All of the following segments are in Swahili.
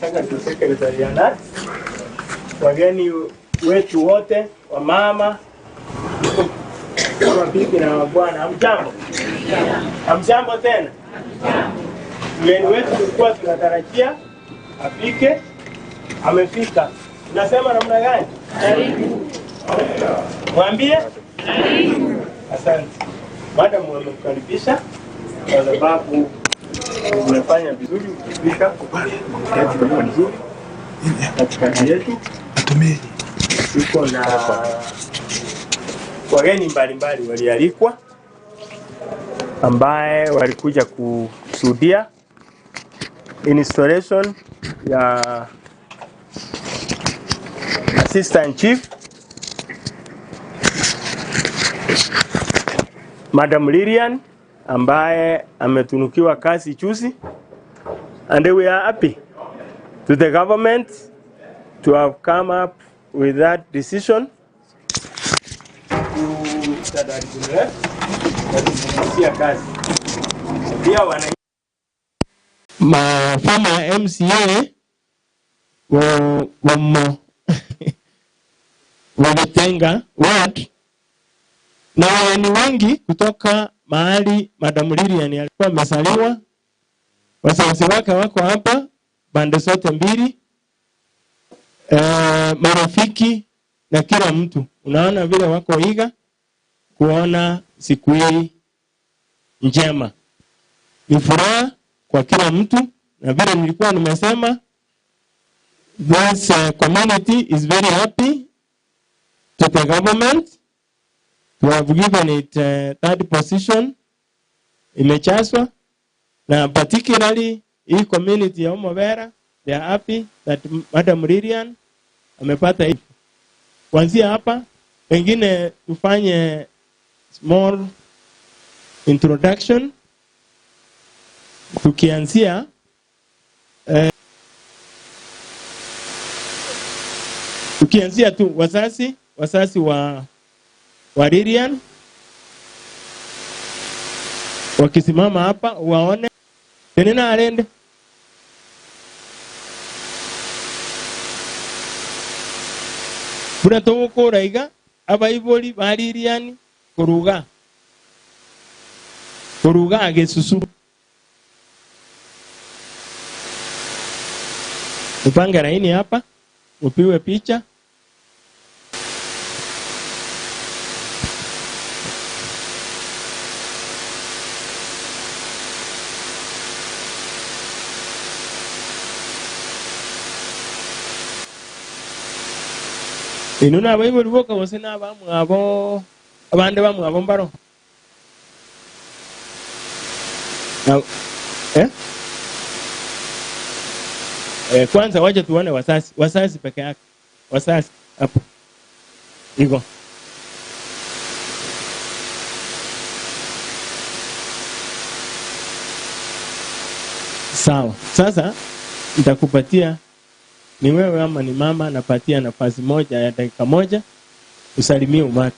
Executive Secretary ya NAT, wageni wetu wote, wamama, mabibi na mabwana, hamjambo? Hamjambo tena? Mgeni wetu tulikuwa tunatarajia afike, amefika. Unasema namna gani? Karibu. Mwambie? Karibu. Asante. Madam, wamekukaribisha kwa sababu umefanya vizuri ukifika vizuri katikati yetu. Tuko na wageni mbalimbali walialikwa ambaye walikuja kushuhudia installation ya Assistant Chief Madam Lilian ambaye ametunukiwa kazi juzi, and we are happy to the government to have come up with that decision to kazi. Pia wana ma former MCA wa walitenga ward na wageni wengi kutoka mahali Madam Lilian alikuwa amezaliwa. Wazazi wake wako hapa pande zote mbili, marafiki na kila mtu. Unaona vile wako iga kuona siku hii njema. Ni furaha kwa kila mtu, na vile nilikuwa nimesema, this community is very happy to the government to have given it third position, imechaswa, na particularly hii community ya Omobera, they are happy that Madam Lilian amepata hii. Kuanzia hapa pengine tufanye small introduction tukianzia tu wazazi wa Lilian wakisimama hapa waone tena arende buna togokora iga abaibori ba Lilian kuruga gesusu. Upange laini hapa, upiwe picha. Inuna abaibori boka bose nabamwabo abande bamwabo mbaro. Na kwanza waje tuone wazazi peke yake. Wazazi hapo. Iko. Sawa. Sasa nitakupatia, ni wewe ama ni mama, napatia nafasi moja ya dakika moja usalimie umati.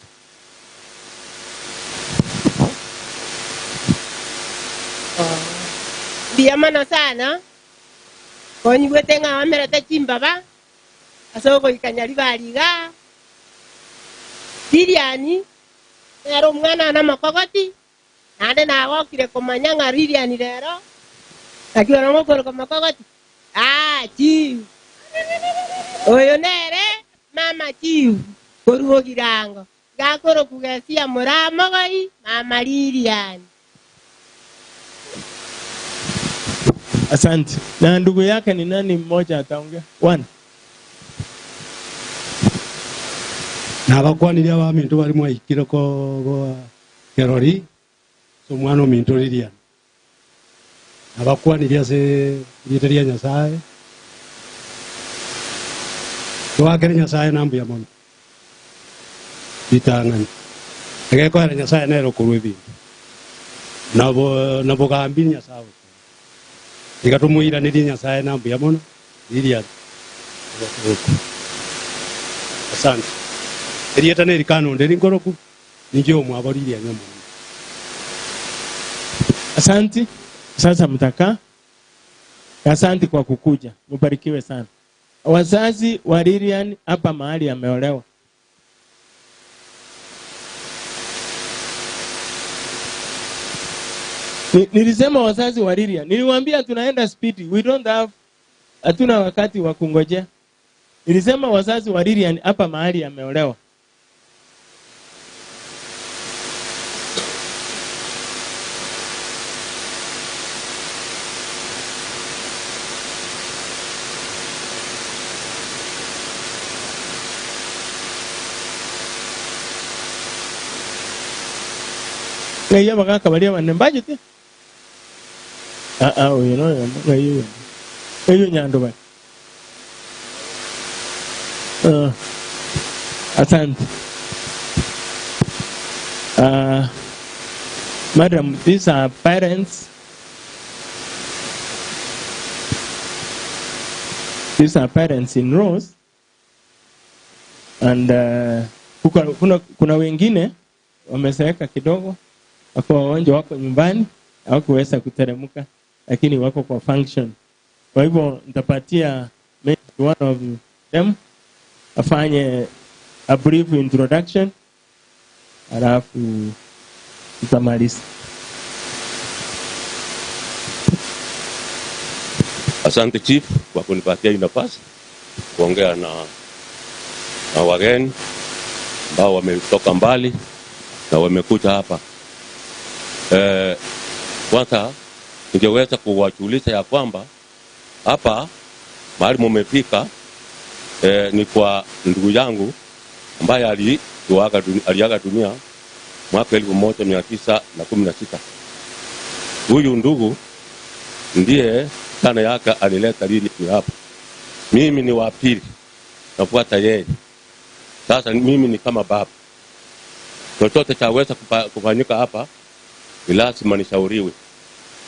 Biamana sana. Konyigwete ng'a wamerete chimbaba ase ogoikanya ribariga Lilian ero omwana na makogoti naende nagokire komanya ng'a Lilian rero naki oro ngokoroka makogoti chiu oyo nere mama chiu koruo girango gakorokugesia moramogoi mama Lilian. Asante. Na ndugu yake ni nani mmoja ataongea? One. Na bakwaniria ba minto bari mwaikire ko kerori so mwana minto Lilian. Na bakwaniria se riteria Nyasaye. Twakere Nyasaye nambu ya mono. Bitangani. Egekora Nyasaye nero kurwe bintu. Nabo nabo gambi Nyasaye. Ikatumuiranĩrie Nyasaye na mbuya mono Lilian. Asante. Erieta neri kano nderi ngoroku ninjo mwabo Lilian mono. Asante. Sasa mtakaa. Asante kwa kukuja, mbarikiwe sana. Wazazi wa Lilian hapa mahali ameolewa. Nilisema wazazi wa Lilian, niliwaambia tunaenda speed, we don't have, hatuna wakati wa kungojea. Nilisema wazazi wa Lilian hapa mahali ameolewa. Ngai abagaka baria bane mbajete. Ah oyo no ngai oyo. Eyo nyando bari. Asante. Madam, these are parents. These are parents in rows. And kuna wengine wamezeeka kidogo, wako wagonjwa, wako nyumbani, hawakuweza kuteremka, lakini wako kwa function. Kwa hivyo nitapatia maybe one of them afanye a brief introduction, alafu tutamaliza. Asante Chief kwa kunipatia hii nafasi kuongea na wageni ambao wametoka mbali na wamekuja hapa. Kwanza ningeweza kuwajulisha ya kwamba hapa mahali mumefika ni kwa ndugu yangu ambaye aliaga dunia mwaka 1916. Huyu ndugu ndiye sana yake alileta Lilian hapa. Mimi ni wa pili, nafuata yeye. Sasa mimi ni kama baba. Chochote chaweza kufanyika hapa ni lazima nishauriwe.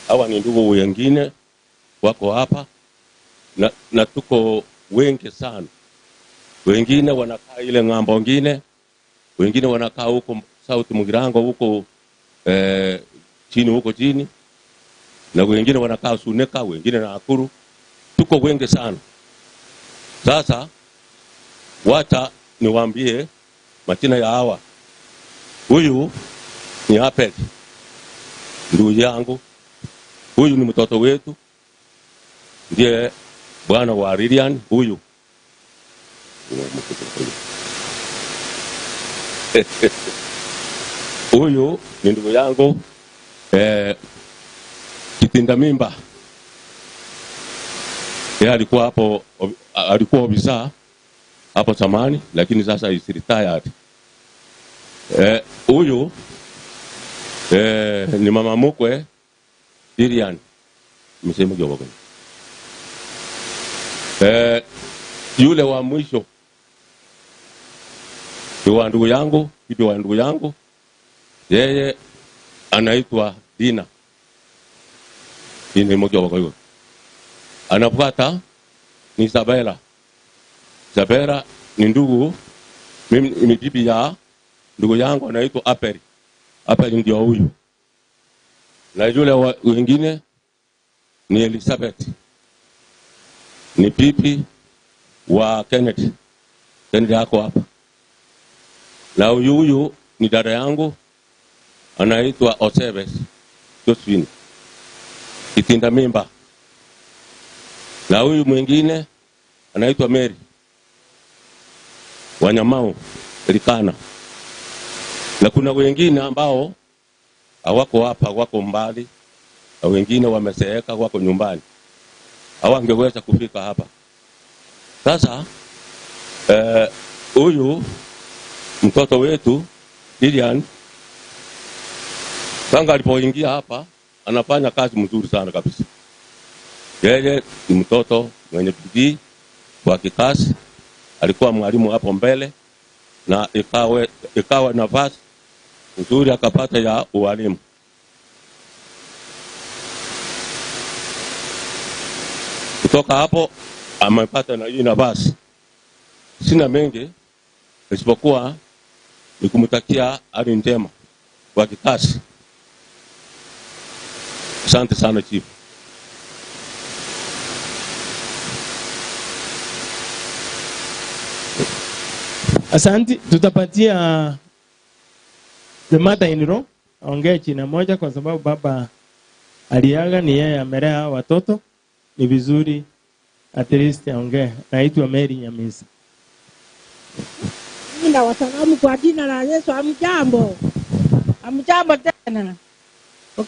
Hawa ni ndugu wengine wako hapa na tuko wengi sana. Wengine wanakaa ile ng'ambo nyingine, wengine wanakaa huko South Mugirango huko chini huko chini, na wengine wanakaa Suneka, wengine Nakuru. Tuko wengi sana. Sasa wacha niwaambie majina ya hawa. Huyu ni Apel, ndugu yangu. Huyu ni mtoto wetu, ndiye bwana wa Lilian huyu. Huyu ni ndugu yangu kitinda mimba. Yeye alikuwa hapo, alikuwa ofisa hapo zamani, lakini sasa is retired. Huyu ni mama mkwe Lilian. Msemo kidogo. Yule wa mwisho ni wa ndugu yangu, bibi wa ndugu yangu. Yeye anaitwa Dina. Ni mmoja wa hiyo. Anafuata ni Isabella. Isabella ni ndugu, mimi ni bibi ya ndugu yangu anaitwa Aperi. Aperi ndio huyu. Na yule wengine ni Elizabeth. Ni bibi wa Kenneth. Kenneth yako hapa. Na huyu ni dada yangu anaitwa Osebes Josephine. Kitinda mimba. Na huyu mwingine anaitwa Mary Wanyamau Elikana. Na kuna wengine ambao hawako hapa, wako mbali, na wengine wamezeeka, wako nyumbani, hawangeweza kufika hapa. Sasa huyu mtoto wetu Lilian tangu alipoingia hapa anafanya kazi mzuri sana kabisa. Yeye ni mtoto mwenye bidii kwa kikazi, alikuwa mwalimu hapo mbele na ikawa nafasi nzuri akapata ya ualimu. Kutoka hapo amepata na hii nafasi. Sina mengi isipokuwa ni kumtakia hali njema kwa kikazi. Asante sana Chief. Asante, tutapatia the mother in law aongee china moja, kwa sababu baba aliaga, ni yeye amelea watoto. Ni vizuri at least aongee. Naitwa Mary Nyamisa. Mimi nawasalamu kwa jina la Yesu. Hamjambo? Hamjambo tena.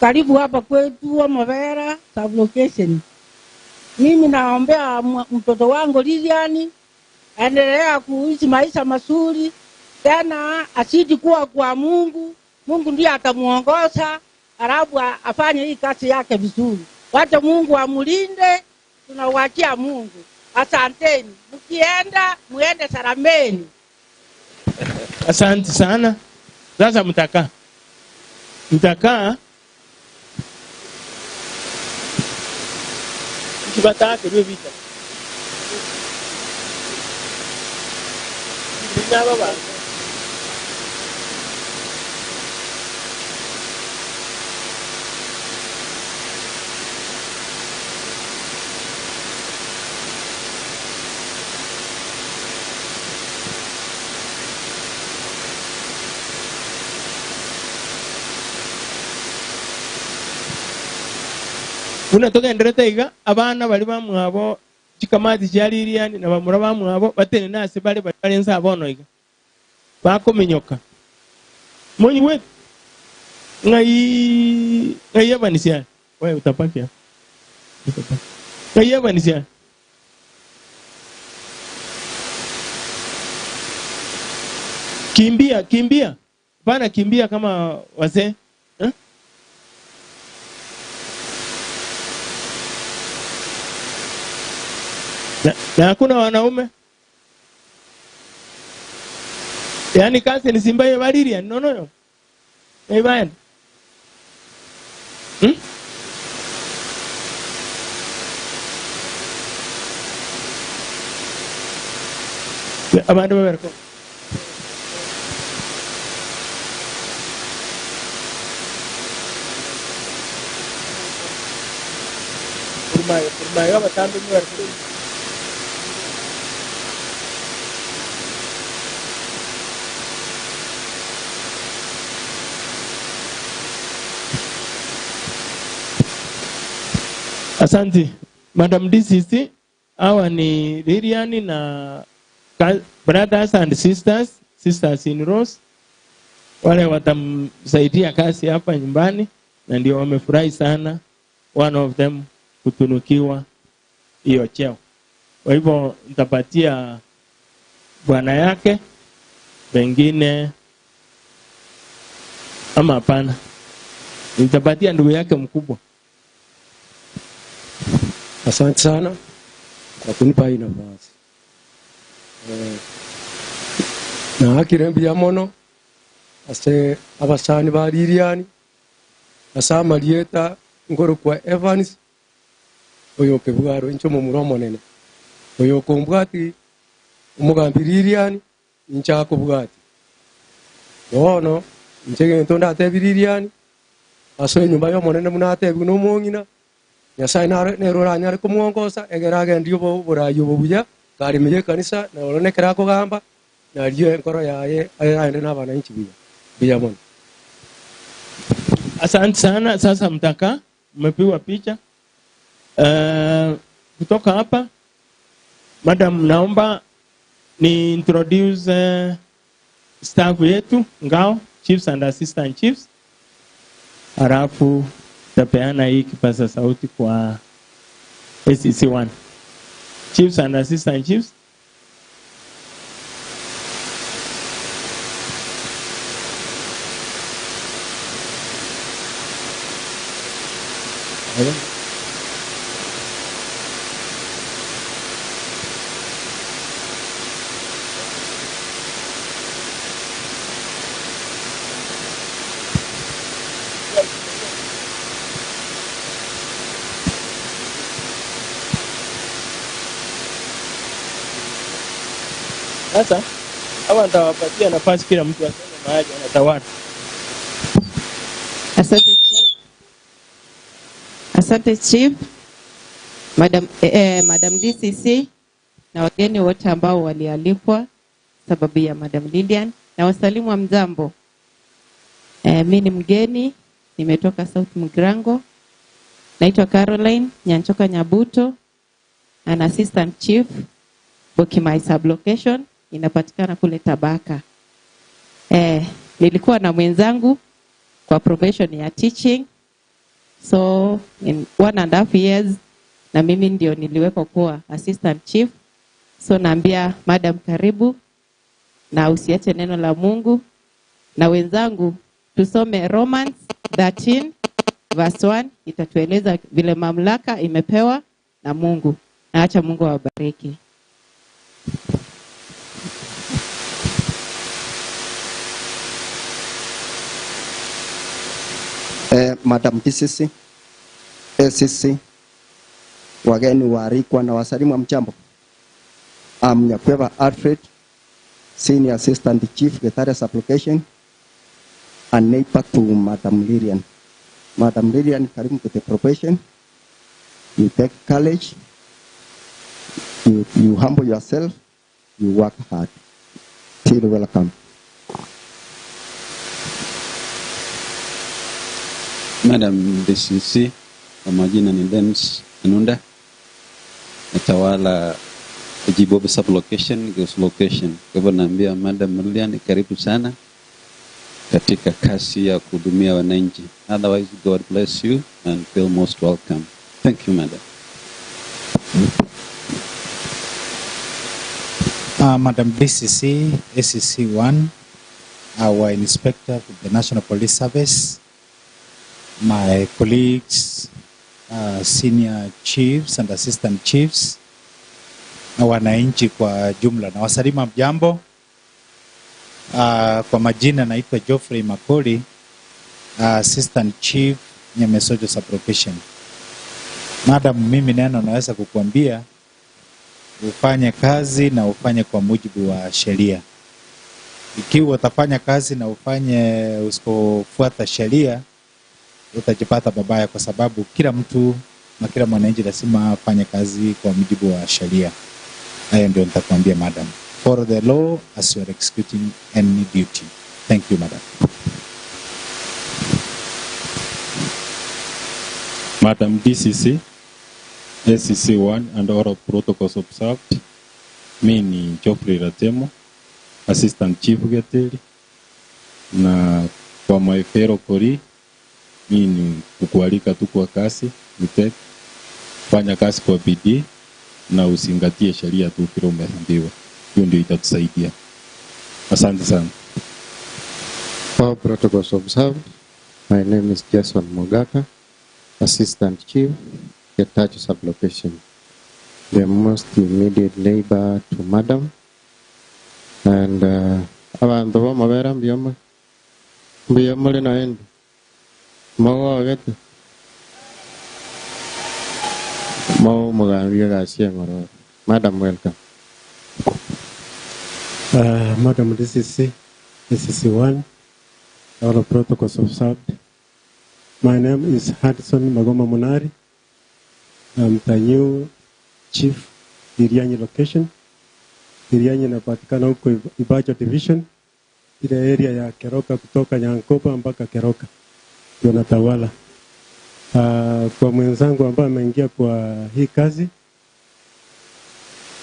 Karibu hapa kwetu wa Mavera sublocation. Mimi naombea mtoto wangu Lilian aendelea kuishi maisha mazuri, tena asidi kuwa kwa Mungu. Mungu ndiye atamuongoza, alafu afanye hii kazi yake vizuri. Wacha Mungu amulinde, tunawachia Mungu. Asanteni. Mkienda muende salameni. Asante sana. Sasa mtakaa. Mtakaa. Kibatake rwe vita. Nina baba. Unatoka enderete iga abana bali bamwabo chikamati chialiriani na bamura bamwabo batene nasi bali balensa abono iga bakominyoka monyi wetu ngai ngai yabanisia wewe utapakia ngai yabanisia kimbia kimbia bana kimbia kama wazee eh? Na hakuna wanaume. Yaani kazi ni simba ye baliria no no no. Eh bana. Abantu baberko. Kurmayo, kurmayo batambe mwerko. Asante Madam DCC, hawa ni Lilian na brothers and sisters, sisters in laws, wale watamsaidia kazi hapa nyumbani, na ndio wamefurahi sana one of them kutunukiwa hiyo cheo. Kwa hivyo nitapatia bwana yake pengine, ama hapana, nitapatia ndugu yake mkubwa. Asante sana kwa kunipa hii nafasi. Na hakirembi ya mono ase abasani ba Lilian asa Marieta ngoro kwa Evans oyo kebwaro incho mumuro monene oyo kombwati umugambi Lilian incha kubwati bono inche ntonda ate Lilian aso nyumba yo monene munate buno mongina Nyasaye nero anyare kumuongoza egerage ndio burayo bubuya karimeye kanisa na oronekera kugamba na rio enkoro yaye aende na bananchi buya buya mono. Asante sana. Sasa mtaka mmepigwa picha. Kutoka hapa madam, naomba ni introduce staff yetu ngao, chiefs and assistant chiefs, halafu tapeana hii kipaza sauti kwa SEC1. Chiefs and assistant chiefs. Sasa hawa nitawapatia nafasi kila mtu aseme mahali anatawala. Asante Chief. Asante Chief, Madam, Madam DCC na wageni wote ambao walialikwa. sababu ya Madam Lilian. Na wasalimu wa mjambo. Mimi ni mgeni, nimetoka South Mugrango. Naitwa Caroline Nyanchoka Nyabuto, an assistant chief Bokimai sublocation, inapatikana kule Tabaka. Nilikuwa na mwenzangu kwa profession ya teaching. So in 1.5 years na mimi ndio niliwekwa kuwa assistant chief. So naambia madam karibu na usiache neno la Mungu. Na wenzangu tusome Romans 13 verse 1, itatueleza vile mamlaka imepewa na Mungu. Na acha Mungu awabariki. Madam DCC, ACC, wageni waalikwa na wasalimu wa mjambo. I'm Nyakweva Alfred, Senior Assistant Chief, Gitare Sublocation, and neighbor to Madam Lilian. Madam Lilian, karibu to the probation. You take courage, you humble yourself, you work hard. Till welcome. Madam DCC, kwa majina ni Dennis Anunda, natawala Jibobe sublocation, Girls location. Kwa hivyo naambia Madam Lilian karibu sana katika kasi ya kuhudumia wananchi. Otherwise, God bless you and feel most welcome. Thank you, Madam. Madam DCC, ACC1, our inspector from the National Police Service, my colleagues, senior chiefs and assistant chiefs, na wananchi kwa jumla, na wasalimu mjambo. Kwa majina naitwa Geoffrey Makoli, assistant chief Nyamesojo sublocation. Madam, mimi neno naweza kukuambia ufanye kazi na ufanye kwa mujibu wa sheria. Ikiwa utafanya kazi na ufanye usipofuata sheria, utajipata babaya, kwa sababu kila mtu na kila mwananchi lazima afanye kazi kwa mujibu wa sheria. Hayo ndio nitakwambia madam. Follow the law as you are executing any duty. Thank you, madam. Madam DCC, SCC1 and all protocols observed. Mi ni Geoffrey Ratemo, Assistant Chief Geteri, na kwa my fellow colleague, mi ni kukualika tu kwa kazi, fanya kazi kwa bidii na usingatie sheria tu kile umeambiwa. Hiyo ndio itatusaidia. Asante sana. All protocols observed. My name is Jason Mogaka, Assistant Chief, Getachu Sublocation, the most immediate neighbor to Madam. And abantu bomabera mbiyomwe mbiyomwe lino endi mogogete mo mugambie gacie ngoro. Madam, welcome. Madam DCC, DCC1, all protocols observed. My name is Hudson Magoma Munari. I'm the new chief Irianyi location. Irianyi inapatikana huko Ibajo division, ile area ya Keroka kutoka Nyankopa mpaka Keroka ndio natawala. Kwa mwenzangu ambaye ameingia kwa hii kazi,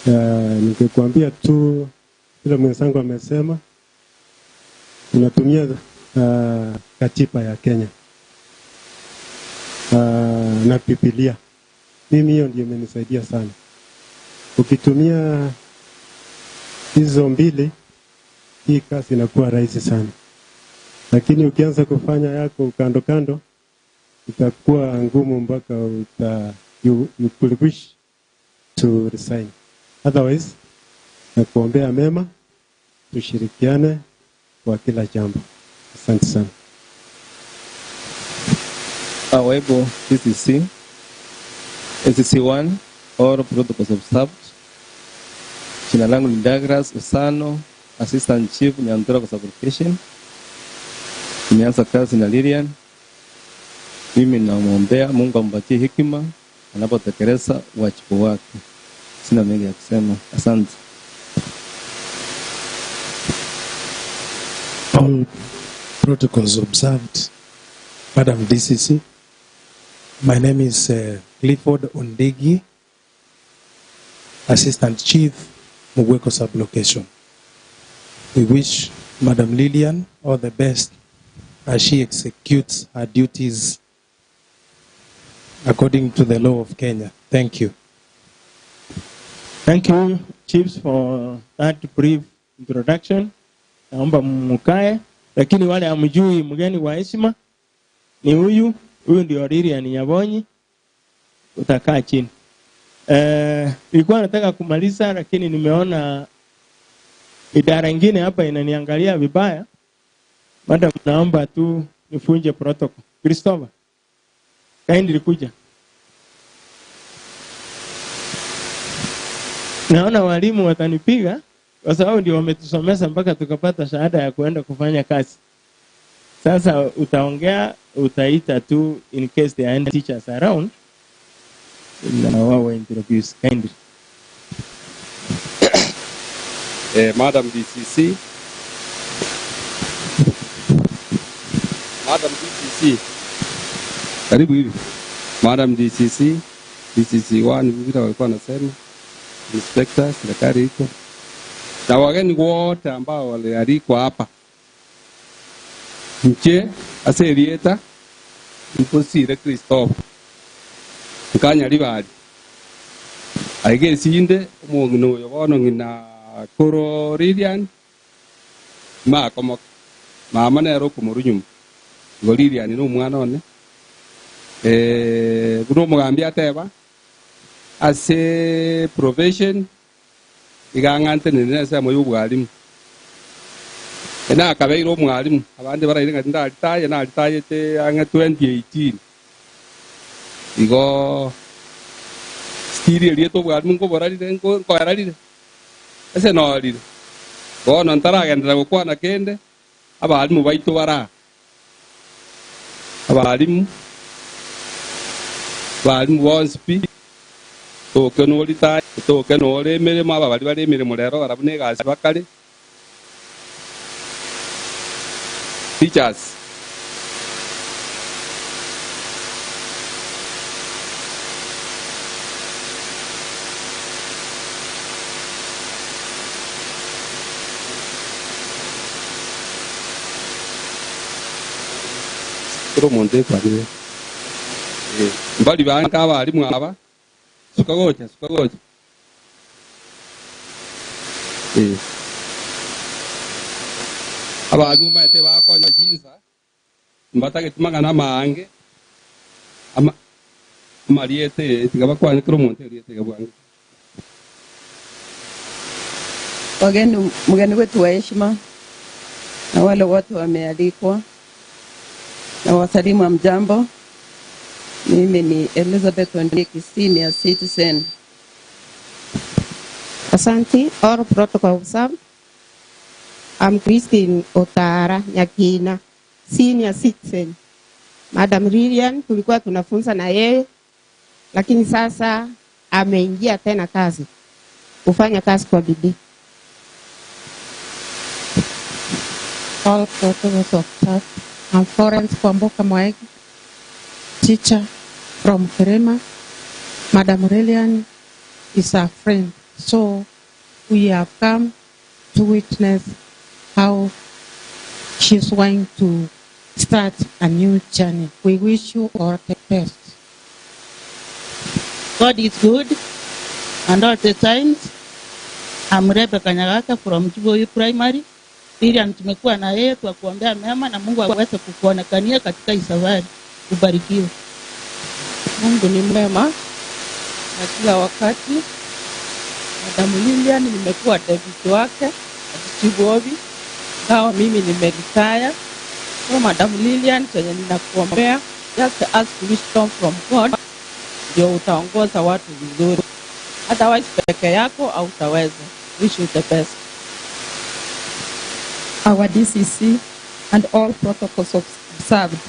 ningekuambia tu vile mwenzangu amesema, tunatumia katiba ya Kenya na Biblia. Mimi hiyo ndio imenisaidia sana. Ukitumia hizo mbili, hii kazi inakuwa rahisi sana. Lakini ukianza kufanya yako kando kando, itakuwa ngumu mpaka you could wish to resign. Otherwise, nakuombea mema, tushirikiane kwa kila jambo. Asante sana. Awebo DCC, SCC1, all protocols observed. Jina langu ni Douglas Usano, Assistant Chief Nyandarua Sublocation. Nimeanza kazi na Lilian. Mimi namwombea Mungu ampatie hekima anapotekeleza wajibu wake. Sina mengi ya kusema. Asante. All protocols observed. Madam DCC, my name is Clifford Ondigi, Assistant Chief, Mugweko Sublocation. We wish Madam Lilian all the best as she executes her duties according to the law of Kenya. Thank you. Thank you, Chiefs, for that brief introduction. Naomba mkae, lakini wale hamjui mgeni wa heshima ni huyu. Huyu ndio Lilian Nyabonyi. Utakaa chini. Nilikuwa nataka kumaliza, lakini nimeona idara nyingine hapa inaniangalia vibaya. Madam, naomba tu nifunje protocol. Christopher, kindly kuja. Naona walimu watanipiga kwa sababu ndio wametusomesha mpaka tukapata shahada ya kuenda kufanya kazi. Sasa utaongea, utaita tu in case there are any teachers around. Na wao introduce kindly. Madam DCC. Madam DCC. Karibu hivi. Madam DCC, DCC1 vile walikuwa wanasema. Inspector, serikali iko. Na wageni wote ambao walialikwa hapa. Mche aserieta mposire Christopher. Nkanya libali. Aige sinde omongino oyo bono ngina koro Lilian ma komo mama nero kumurunyuma. Ngo Lilian no mwana one. Buno mugambia ateba ase profession igang'ante nene ase moyo bwalimu. Ena akabeire omwalimu abande baraire ngati ndaritaye naritayete ang'e 2018. Igo stiri erieto obwalimu nkoborarire nkoerarire ase norire bono ntaragendera gokwana kende abalimu baito bara abalimu balimu bonsi pi toke noritaye toke noremeremo aba bari baremeremo rero barabune egasi bakare teachers. Kiro monde kwa vile mbali banka abalimu aba sukagocha sukagocha abalimu maete bakonya jinsa mbatagetimaga mange ama mariete tigabakwanya kiro monde riete gabwange. Wageni, mgeni wetu wa heshima na wale wote wamealikwa, na wasalimu hamjambo. Mimi ni Elizabeth Ondeki, senior citizen. Asante. All protocol observed. I'm Christine Otara Nyakina, senior citizen. Madam Lilian tulikuwa tunafunza na yeye, lakini sasa ameingia tena kazi, kufanya kazi kwa bidii. All protocols observed. I'm Florence Kwamboka Mwaegi, teacher from Kerema. Madam Lilian is a friend, so we have come to witness how she's going to start a new journey. We wish you all the best. God is good, and all the times. I'm Rebecca Nyagaka from Kiboyu Primary. Lilian tumekuwa na yeye kwa kuombea mema na Mungu aweze kukuonekania katika hii safari. Ubarikiwe. Mungu ni mwema na kila wakati. Madam Lilian nimekuwa deputy wake Chibobi, ingawa mimi nimeretire. So Madam Lilian, chenye ninakuombea, just ask wisdom from God, ndio utaongoza watu vizuri. Otherwise peke yako hautaweza. Wish you the best. Our DCC and all protocols observed.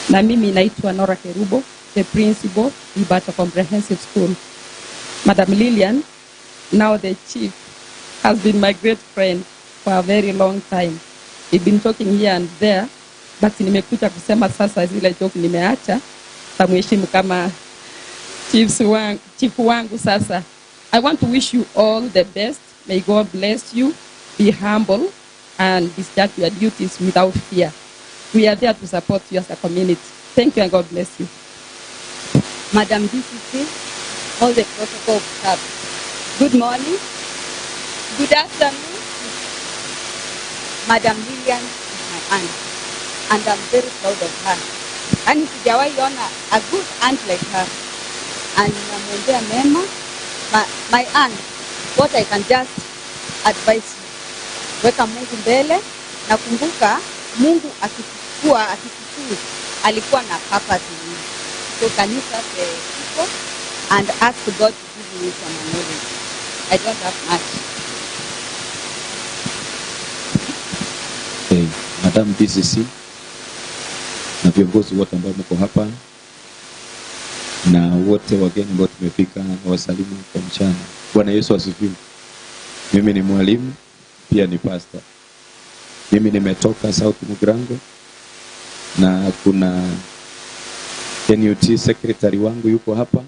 Na mimi naitwa Nora Kerubo, the principal, Ibata Comprehensive School. Madam Lilian, now the chief, has been my great friend for a very long time. We've been talking here and there, but nimekuja kusema sasa zile joke nimeacha. Tamheshimu kama chief wangu sasa. I want to wish you all the best. May God bless you. Be humble and discharge your duties without fear. We are there to support you as a community. Thank you and God bless you. Madam DCC, all the protocol observed. Good morning. Good afternoon. Madam Lillian is my aunt, and I'm very proud of her. Yani sijawahi ona a good aunt like her. And namwombea mema. My aunt, what I can just advise you, weka Mungu mbele na kumbuka Mungu akikuchukua, akikuchoose, alikuwa na purpose na wewe. So can you serve the people and ask God to give you wisdom and knowledge? I don't have much. Hey, Madam DCC na viongozi wote ambao mko hapa na wote wageni ambao tumefika, na wasalimu kwa mchana. Bwana Yesu asifiwe. Mimi ni mwalimu pia ni pastor. Mimi nimetoka South Mugirango na kuna NUT secretary wangu yuko hapa.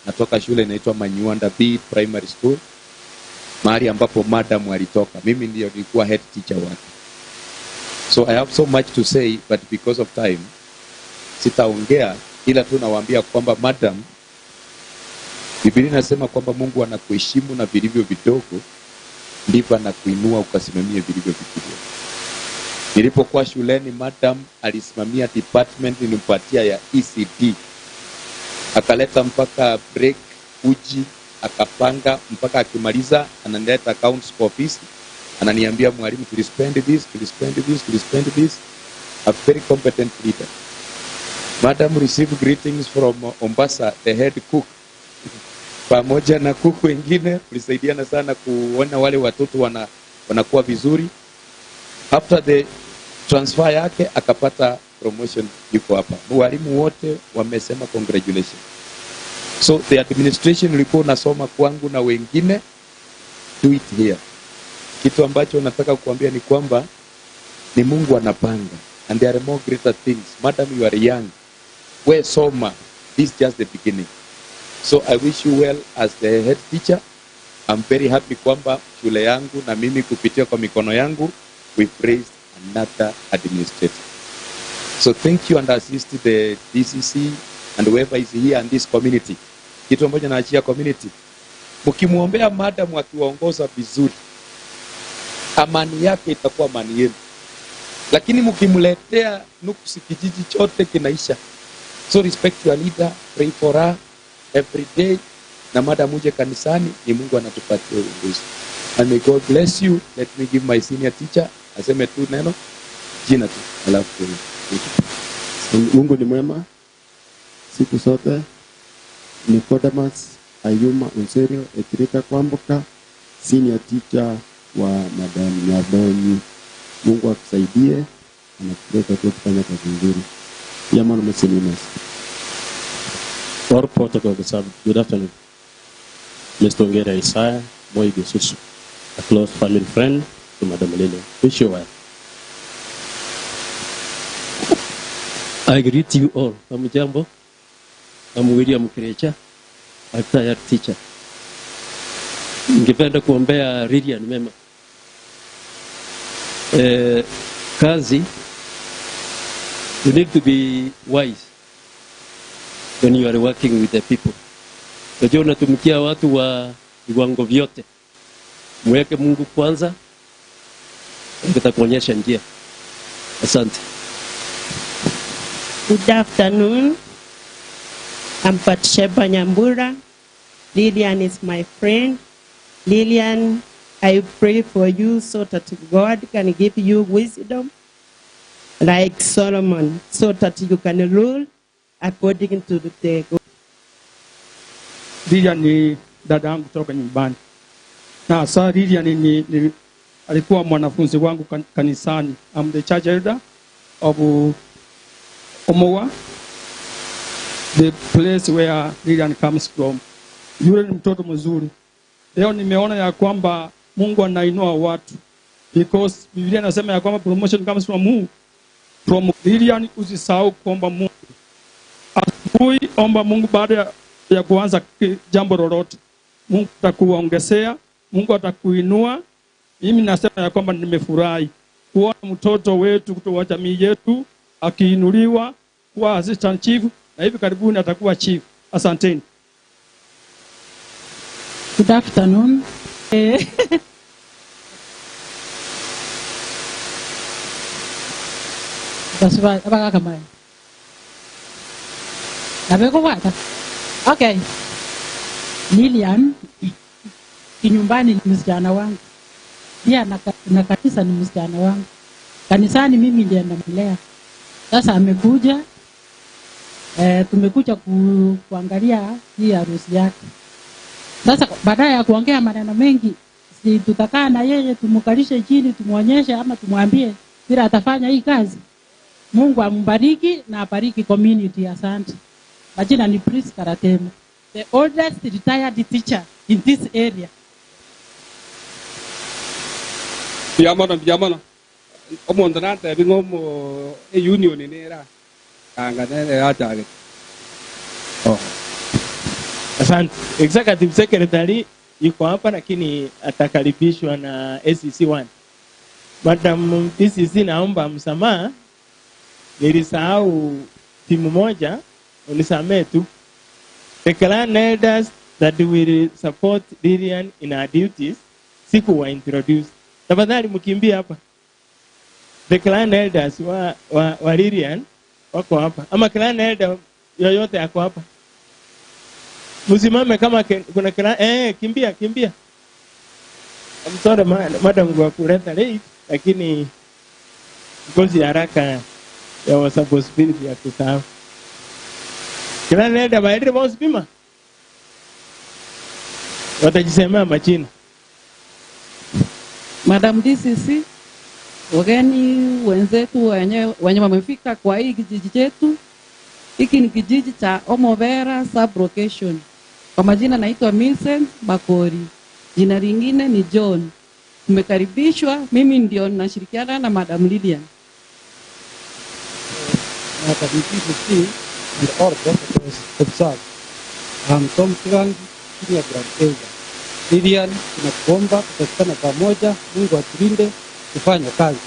Natoka shule inaitwa Manyuanda B Primary School, mahali ambapo madam alitoka. Mimi ndio nilikuwa head teacher wake. So I have so much to say, but because of time sitaongea, ila tu nawaambia kwamba madam, Biblia inasema kwamba Mungu anakuheshimu na vilivyo vidogo ndivyo anakuinua ukasimamie vilivyo vikubwa. Nilipokuwa shuleni, madam alisimamia department nilimpatia ya ECD. Akaleta mpaka break, uji, akapanga mpaka akimaliza analeta accounts kwa office. Ananiambia mwalimu, tulispend this, tulispend this, tulispend this. A very competent leader. Madam received greetings from Mombasa, the head cook. Pamoja na kuku wengine, tulisaidiana sana kuona wale watoto wanakuwa vizuri. After the transfer yake akapata promotion, yuko hapa. Walimu wote wamesema congratulations. So the administration ilikuwa unasoma kwangu na wengine, do it here. Kitu ambacho nataka kuambia ni kwamba ni Mungu anapanga, and there are more greater things. Madam, you are young. We soma. This is just the beginning. So I wish you well as the head teacher. I'm very happy kwamba shule yangu na mimi kupitia kwa mikono yangu we've raised another administrator. So thank you and assist the DCC and whoever is here and this community. Kitu ambacho naachia community, mkimuombea madam akiwaongoza vizuri, amani yake itakuwa amani yenu. Lakini mkimletea nuksi, kijiji chote kinaisha. So respect your leader, pray for her every day. Na madam uje kanisani, ni Mungu anatupatia uongozi. And may God bless you. Let me give my senior teacher aseme tu neno jina tu, alafu Mungu ni mwema siku zote. Nicodemus Ayuma Onserio Etirika Kwamboka, senior teacher wa Madam Nyabonyi. Mungu akusaidie, anakuleta tu kufanya kazi nzuri. Pia mwana msilimu. All protocol observed. Good afternoon. Mr. Ongera Isaiah Moi Gesusu, a close family friend to Madam Lilian. Wish you well. I greet you all. I'm Jambo. I'm William Kirecha, a retired teacher. Ningependa kuombea Lilian mema. Kazi, you need to be wise when you are working with the people. Unajua unatumikia watu wa viwango vyote. Mweke Mungu kwanza, nitakuonyesha njia. Asante. Good afternoon. I'm Batsheba Nyambura. Lilian is my friend. Lilian, I pray for you so that God can give you wisdom like Solomon, so that you can rule according to the God. Lilian ni dada yangu kutoka nyumbani. Na sasa Lilian ni alikuwa mwanafunzi wangu kanisani. I'm the church elder of Omowa, the place where Lilian comes from. Yule ni mtoto mzuri. Leo nimeona ya kwamba Mungu anainua watu. Because Biblia inasema ya kwamba promotion comes from who? From Lilian. Usisahau kuomba Mungu. Asubuhi omba Mungu baada ya kuanza jambo lolote. Mungu atakuongezea, Mungu atakuinua. Mimi nasema ya kwamba nimefurahi kuona mtoto wetu kutoka jamii yetu akiinuliwa kuwa assistant chief na hivi karibuni atakuwa chief. Asanteni. Good afternoon. Okay. Lilian kinyumbani ni msichana wangu. Pia na kanisa ni msichana wangu. Kanisani mimi ndiye namlea. Sasa amekuja, tumekuja kuangalia hii harusi yake. Sasa baada ya kuongea maneno mengi, si tutakaa na yeye tumkalishe chini, tumuonyeshe ama tumwambie bila atafanya hii kazi. Mungu ambariki na abariki community. Asante. Majina ni Priska Ratemo, the oldest retired teacher in this area. Biamono omonto natebi ng'omo union nera anga nere achage. Oh. Asante. Executive Secretary yuko hapa lakini atakaribishwa na SCC1. Madam DCC, naomba msamaha, nilisahau timu moja, unisamee tu. The clan elders that will support Lilian in her duties, sikuwa introduce. Tafadhali mkimbie hapa. The clan elders wa Lilian wako hapa. Ama clan elder yoyote yako hapa. Msimame kama kuna clan, kimbia kimbia. I'm sorry madam kwa kuleta late, lakini because ya haraka ya was a possibility ya kusahau. Clan elder baadhi wao bima. Watajisemea majina. Madam DCC, wageni wenzetu wenye wamefika kwa hii kijiji chetu. Hiki ni kijiji cha Omovera sub-location. Kwa majina naitwa Millicent Makori. Jina lingine ni John. Tumekaribishwa, mimi ndio nashirikiana na Madam Lilian. Madam DCC and all protocols observed. I'm Tom Kirangi, Senior Grand Elder. Lilian, tunakuomba tupatikane pamoja, Mungu atulinde, tufanye kazi.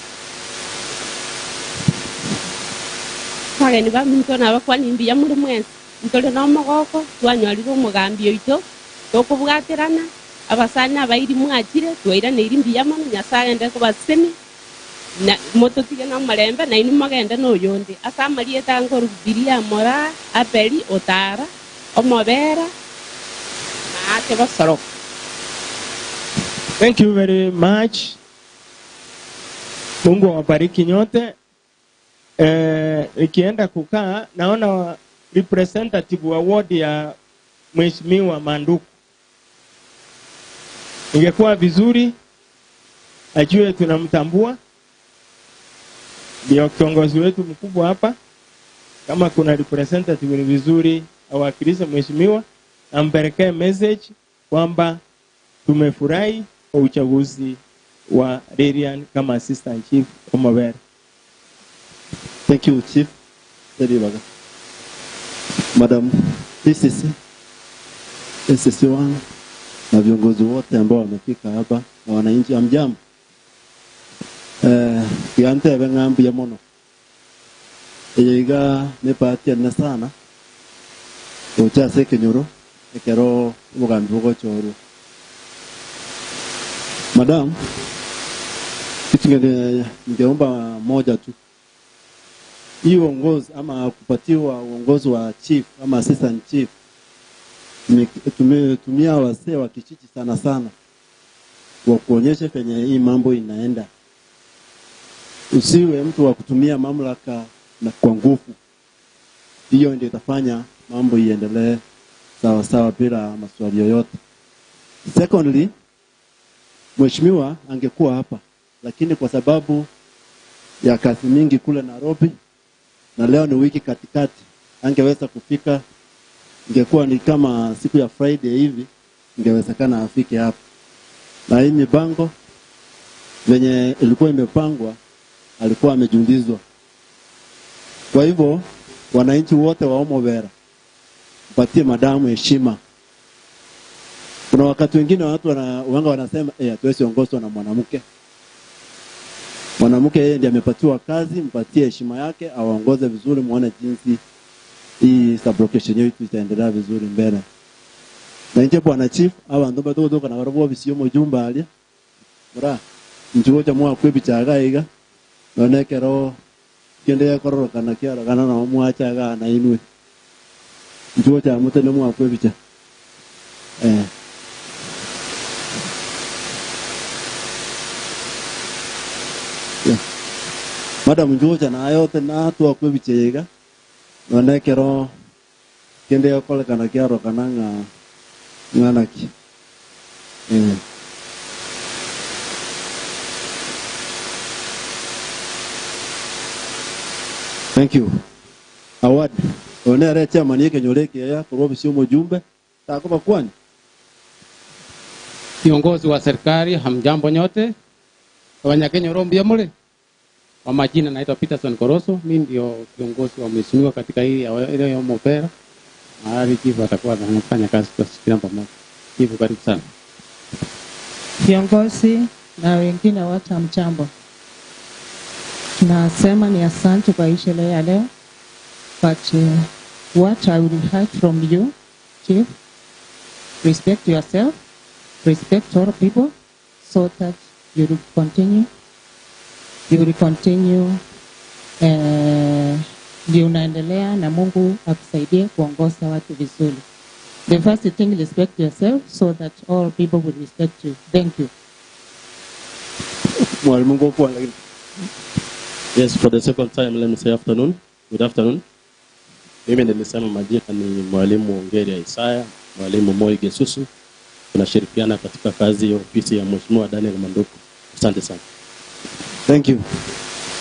Bageni ba minto na bakwani mbiya muri mwensi ntore no mogoko twanyorire omogambi oito tokobwaterana abasani abairi mwachire twairanĩire mbiya mono Nyasaye ende kobasemi na mototige na marembe na inu magende noyonde ase amarieta nkorubiria mora aperi otara omobera maate basoro. Thank you very much. Mungu awabariki nyote. Ikienda kukaa naona representative wa ward ya Mheshimiwa Manduku. Ingekuwa vizuri ajue tunamtambua, ndio kiongozi wetu mkubwa hapa. Kama kuna representative ni vizuri awakilishe mheshimiwa, ampelekee message kwamba tumefurahi kwa uchaguzi wa Lilian kama assistant chief Omobera. Thank you, Chief. Madam DCC, SCC1 na viongozi wote ambao wamefika hapa na wananchi, hamjambo. Kiante bengambu ya mono. Eyiga nepatia na sana. Ocha sekenyoro ekero umugambi ugochoru. Madam, kitu ningeomba moja tu. Hii uongozi ama kupatiwa uongozi wa chief ama assistant chief, tumetumia wasee wa kijiji sana sana wa kuonyesha penye hii mambo inaenda. Usiwe mtu wa kutumia mamlaka na kwa nguvu. Hiyo ndio itafanya mambo iendelee sawa sawa bila maswali yoyote. Secondly, mheshimiwa angekuwa hapa, lakini kwa sababu ya kazi mingi kule Nairobi na leo ni wiki katikati, angeweza kufika. Ingekuwa ni kama siku ya Friday hivi, ingewezekana afike hapa. Na hii mipango Venye ilikuwa imepangwa alikuwa amejulizwa. Kwa hivyo wananchi wote wa Omobera mpatie madamu heshima. Kuna wakati wengine watu wanga wanasema hatuwezi ongozwa na mwanamke. Mwanamke yeye ndiye amepatiwa kazi, mpatie heshima yake, awaongoze vizuri, muone jinsi hii sublocation yetu itaendelea vizuri mbele. Na nje bwana chief abantu batoka na barabo bisiyo mujumba alia. Mura njuo cha mwa kwebichaga iga nonekero kende kororokana kiarogana na mwachaga na inwe. Njuo cha mutene mwa kwebicha. Yeah. Madam njuo na yote na tuwa kwebichega nonekero kende kororokana kiarogana nga nganaki. Thank you. Award. Onere chairman yake nyoreke ya kurobi sio mjumbe. Takoba kwani. Viongozi wa serikali hamjambo nyote. Wanyakenya rombia mule. Kwa majina naitwa Peterson Koroso, mimi ndio kiongozi wa mheshimiwa katika hii ya Omobera. Mahali chifu atakuwa anafanya kazi kwa kila pamoja. Chifu, karibu sana. Viongozi na wengine wote hamjambo. Nasema ni asante kwa hii sherehe ya leo. But what I will hear from you, Chief, respect yourself, respect all people, so that you will continue. You will continue. Ndio unaendelea na Mungu akusaidie kuongoza watu vizuri. The first thing, respect yourself so that all people will respect you. Thank you. Mwalimu kwa lakini. Yes, for the second time, let me say afternoon. Good afternoon. Mimi nilisema majina ni Mwalimu Ongeria Isaya, Mwalimu Moi Gesusu. Tunashirikiana katika kazi ya ofisi ya Mheshimiwa Daniel Manduku. Asante sana. Thank you.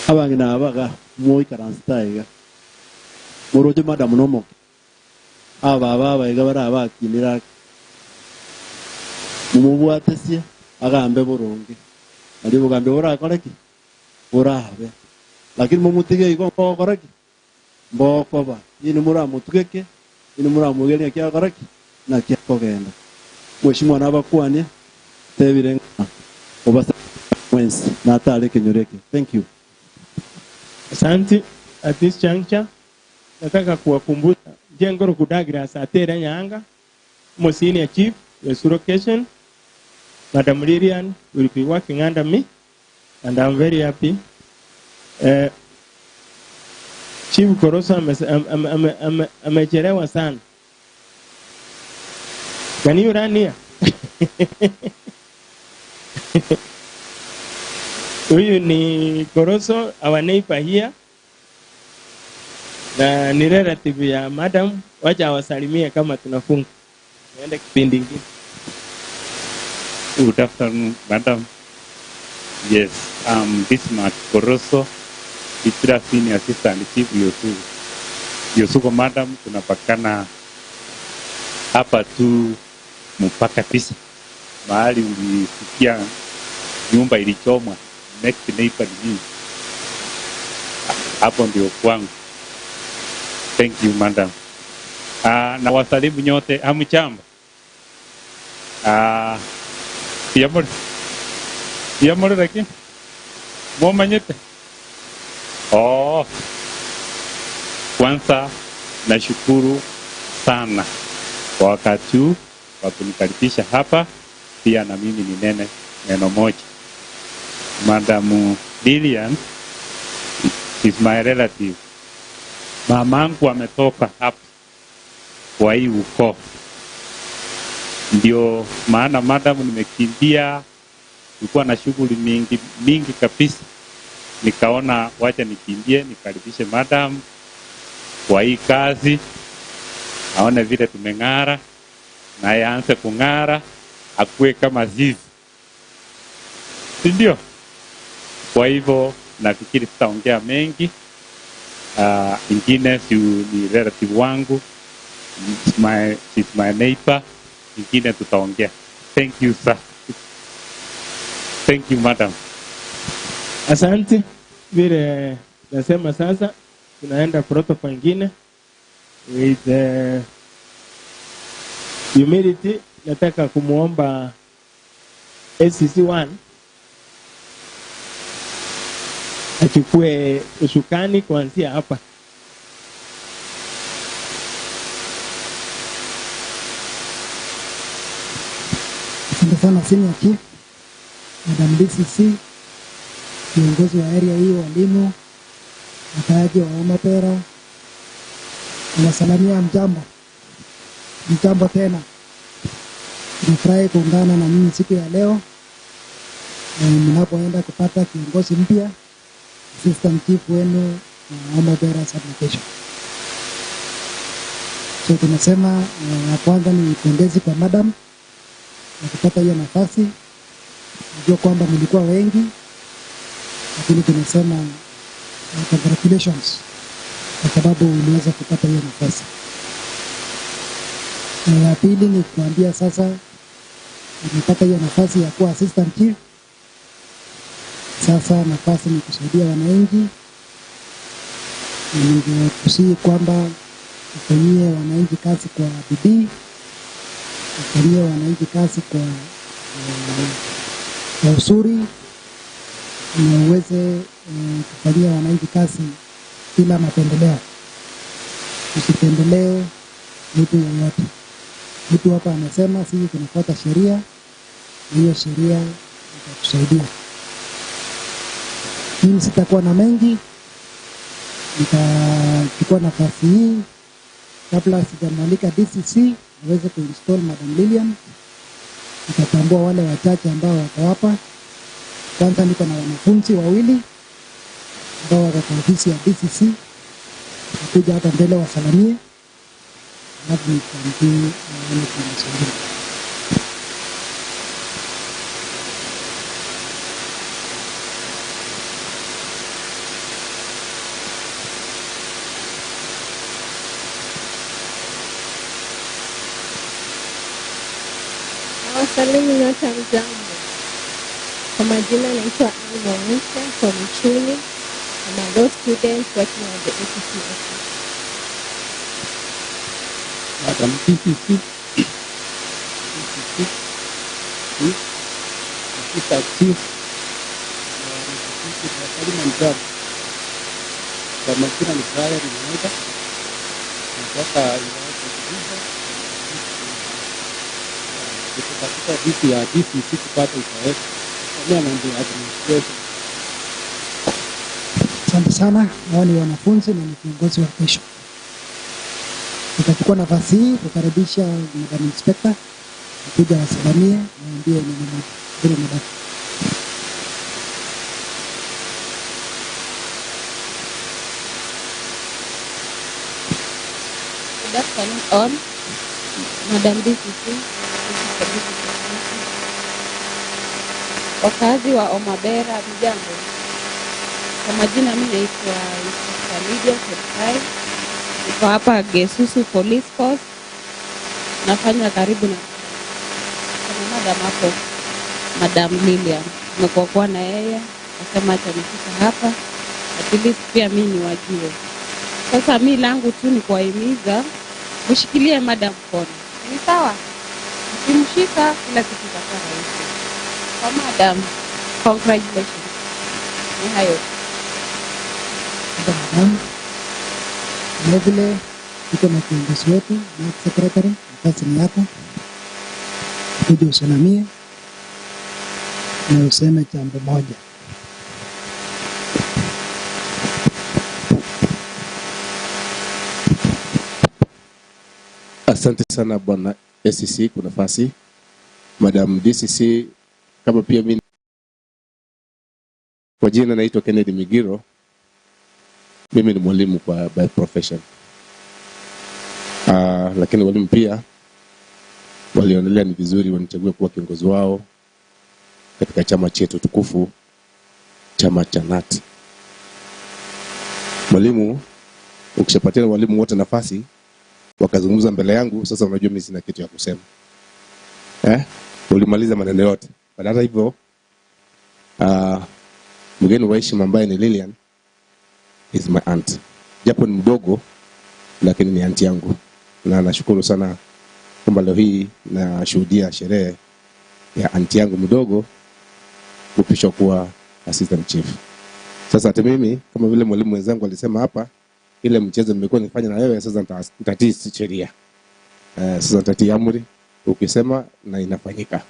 Abangina abaga moi karanstaiga. Moroje madam nomo. Aba baba iga bara abakinira. Mumubwatesie agambe burungi. Ali bugambe burakoreki. Burabe. Lakini mumutige igo mbokoreki. Mbokoba. Yini muramutugeke, yini muramugenia kyakoreki na kyakogenda. Mheshimiwa nabakwania tebire obasa mwensi na atale kenyoreke. Thank you. Asante. At this juncture nataka kuwakumbusha Jengoro Kudagra Satera Nyanga, mo senior chief the location. Madam Lilian will be working under me and I'm very happy. Chief Koroso amechelewa sana. Can you run here? Huyu ni Koroso, our neighbor here. Na ni relative ya madam, wacha awasalimie kama tunafunga. Niende kipindi kingine. Good afternoon, madam. Yes, I'm Bismarck Koroso, Itra Senior Assistant Chief Yosugo. Yosugo madam, tunapakana hapa tu mpaka tisa. Mahali ulisikia nyumba ilichomwa, next neighbor ni mimi. Hapo ndio kwangu. Thank you madam. Na wasalimu nyote, hamjambo. Yamore lakini mwamanyete. Oh. Kwanza nashukuru sana kwa wakati huu kwa kunikaribisha hapa. Pia na mimi ni nene neno moja. Madam Lilian is my relative. Mamangu ametoka hapa kwa hii ukoo. Ndio maana madam nimekimbia, nilikuwa na shughuli mingi mingi kabisa. Nikaona wacha nikimbie nikaribishe madam kwa hii kazi. Aone vile tumeng'ara, naye aanze kung'ara, akue kama zizi. Si ndio? Kwa hivyo nafikiri sitaongea mengi. Ingine si ni relative wangu, she's my neighbor. Ingine tutaongea. Thank you sir. Thank you madam. Asante. Vile nasema sasa tunaenda protocol nyingine with humility. Nataka kumuomba SCC1 achukue usukani kuanzia hapa. Asante sana Senior Chief, Madam DCC, kiongozi wa area hii, walimu, wakaaji wa Omobera, nawasalimia mjambo. Mjambo tena. Tunafurahi kuungana na nyinyi siku ya leo mnapoenda kupata kiongozi mpya, Assistant Chief wenu wa Omobera Sub-Location. So tunasema ya kwanza ni pongezi kwa madam na kupata hiyo nafasi. Najua kwamba mlikuwa wengi, lakini tunasema congratulations kwa sababu uliweza kupata hiyo nafasi. Na ya pili ni kuambia sasa umepata hiyo nafasi ya kuwa Assistant Chief. Sasa nafasi ni kusaidia wananchi. Ningekusihi kwamba ufanyie wananchi kazi kwa bidii, ufanyie wananchi kazi kwa uzuri, na uweze kufanyia wananchi kazi bila mapendeleo. Usipendelee mtu yeyote. Mtu hapa anasema sisi tunafuata sheria, na hiyo sheria itatusaidia. Mimi sitakuwa na mengi, nitachukua nafasi hii kabla sijamwalika DCC aweze kuinstall Madam Lilian. Nitatambua wale wachache ambao wako hapa. Kwanza niko na wanafunzi wawili ambao wako kwa ofisi ya DCC, wakuja hapa mbele wasalamie, alafu nitamkie wale tunasubiri. Nawasalimu nyote, hamjambo. Kwa majina naitwa Anne Mwanisa from Chuni. I'm a law student working at the ACC office. Madam DCC, DCC, Chief, Assistant Chief, na mjambo. Kwa majina ni Brian Mwenda, natoka wilaya ya Kibera. Niko katika ofisi ya DCC kupata uzoefu kusomea mambo ya administration. Asante sana. Hao ni wanafunzi na ni viongozi wa kesho. Nitachukua nafasi hii kukaribisha Madam Inspector kuja wasalimie na waambie neno moja. Bila madam. Good afternoon all. Madam DCC, wakazi wa Omabera, mjambo. Kwa majina mimi naitwa Inspector Lydia Cheptai. Niko hapa Gesusu Police Force. Nafanya karibu na madam hapo, Madam Lilian. Nimekuwa na yeye, akasema acha nifike hapa, at least pia mimi niwajue. Sasa mi langu tu ni kuwahimiza mshikilie madam mkono. Ni sawa? Mkimshika kila kitu kitakuwa rahisi. Kwa madam, congratulations. Ni hayo. Madam, vile vile tuko na kiongozi wetu, na secretary, nafasi ni yako. Uje usimamie na useme jambo moja. Asante sana Bwana SCC kwa nafasi. Madam DCC, kama pia mimi kwa jina naitwa Kennedy Migiro. Mimi ni mwalimu kwa by profession. Lakini walimu pia walionelea ni vizuri wanichague kuwa kiongozi wao katika chama chetu tukufu, chama cha NAT. Mwalimu, ukishapatia walimu wote nafasi wakazungumza mbele yangu, sasa unajua mimi sina kitu ya kusema. Ulimaliza maneno yote. Baada hata hivyo, Mgeni wa heshima ambaye ni Lilian is my aunt. Japo ni mdogo lakini ni aunt yangu. Na nashukuru sana kwamba leo hii nashuhudia sherehe ya aunt yangu mdogo kupishwa kuwa assistant chief. Sasa hata mimi kama vile mwalimu mwenzangu alisema hapa, ile mchezo nimekuwa nifanya na wewe, sasa nitatii sheria. Sasa nitatii amri ukisema na inafanyika.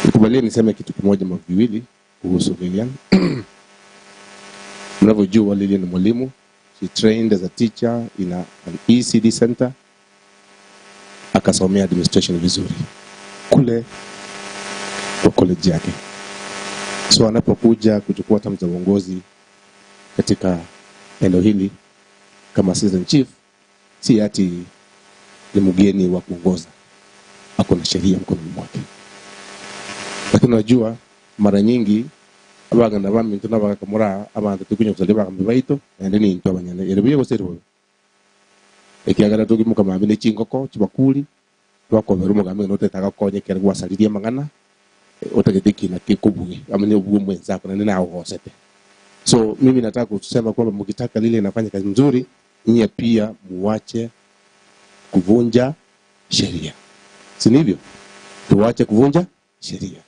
Nikubalie niseme kitu kimoja ama viwili kuhusu Lilian. Mnavyojua Lilian ni mwalimu. She trained as a teacher in an ECD center. Akasomea administration vizuri kule kwa college yake. So anapokuja kuchukua hatamu za uongozi katika eneo hili kama assistant chief, si ati ni mgeni wa kuongoza, ako na sheria mkononi mwake. Lakini unajua mara nyingi abaganda baminto n'abakamura abantu tukunya kusalia bakambi baito ende ni into abanyane erebuye gosero ekiagara tugimuka mambi ne chingoko chibakuli twakobera umugambi notetaka konyekera gwasaririe mang'ana otagete kina kikubuge amene ubuge mwenzako na nina ogosete. So mimi nataka kusema kwamba mkitaka lile inafanya kazi nzuri, nyie pia muache kuvunja sheria. Si ndivyo? Tuache kuvunja sheria.